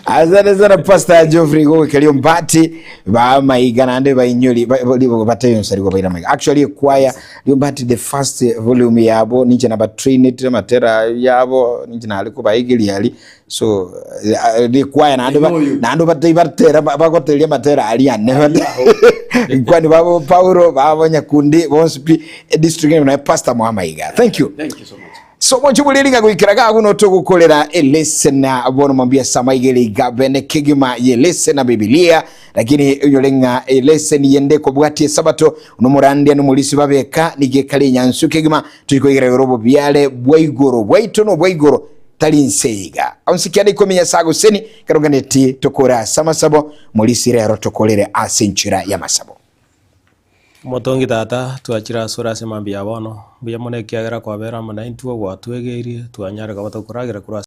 Speaker 1: Asante sana Pastor Geoffrey goikeria ombati bamaiga naende bainyori bateyonsari gobaira maiga. Actually ekwaya Riombati the first volume yabo ninche nabatrainete amatera yabo ninche nare kobaigeria aria So rikwaya naende ba-
Speaker 3: Oyo.
Speaker 1: naende obatei batera ba- bagoteria amatera aria ane. Nkwani babo Paulo, babo Nyakundi, bonsi pi district ene na Pastor Mwamaiga. Thank you.
Speaker 3: Thank you so much.
Speaker 1: So mochubuliri ng'a goikera gagu notogokorera elesena bono mambia samaigere iga bene kegima ye lesena Biblia lakini onyore ng'a eleseni yende kobwatia esabato nomorandia nomorisi babeka nigekare enyansu kegima toikoigera igoro obobiare bwa igoro bwaito nobwa igoro tari nse iga onsi kianda ikomi Nyasaye agoseni keroganeti tokore ase amasabo morisi rero tokorere ase enchera y'amasabo.
Speaker 2: Omotongi Tata, twachire asore ase mambia ya bono, mbuya mono ekiagera kwabera amo naintwe, gwatwegeirie, twanyare koba tokoragera korwa ase.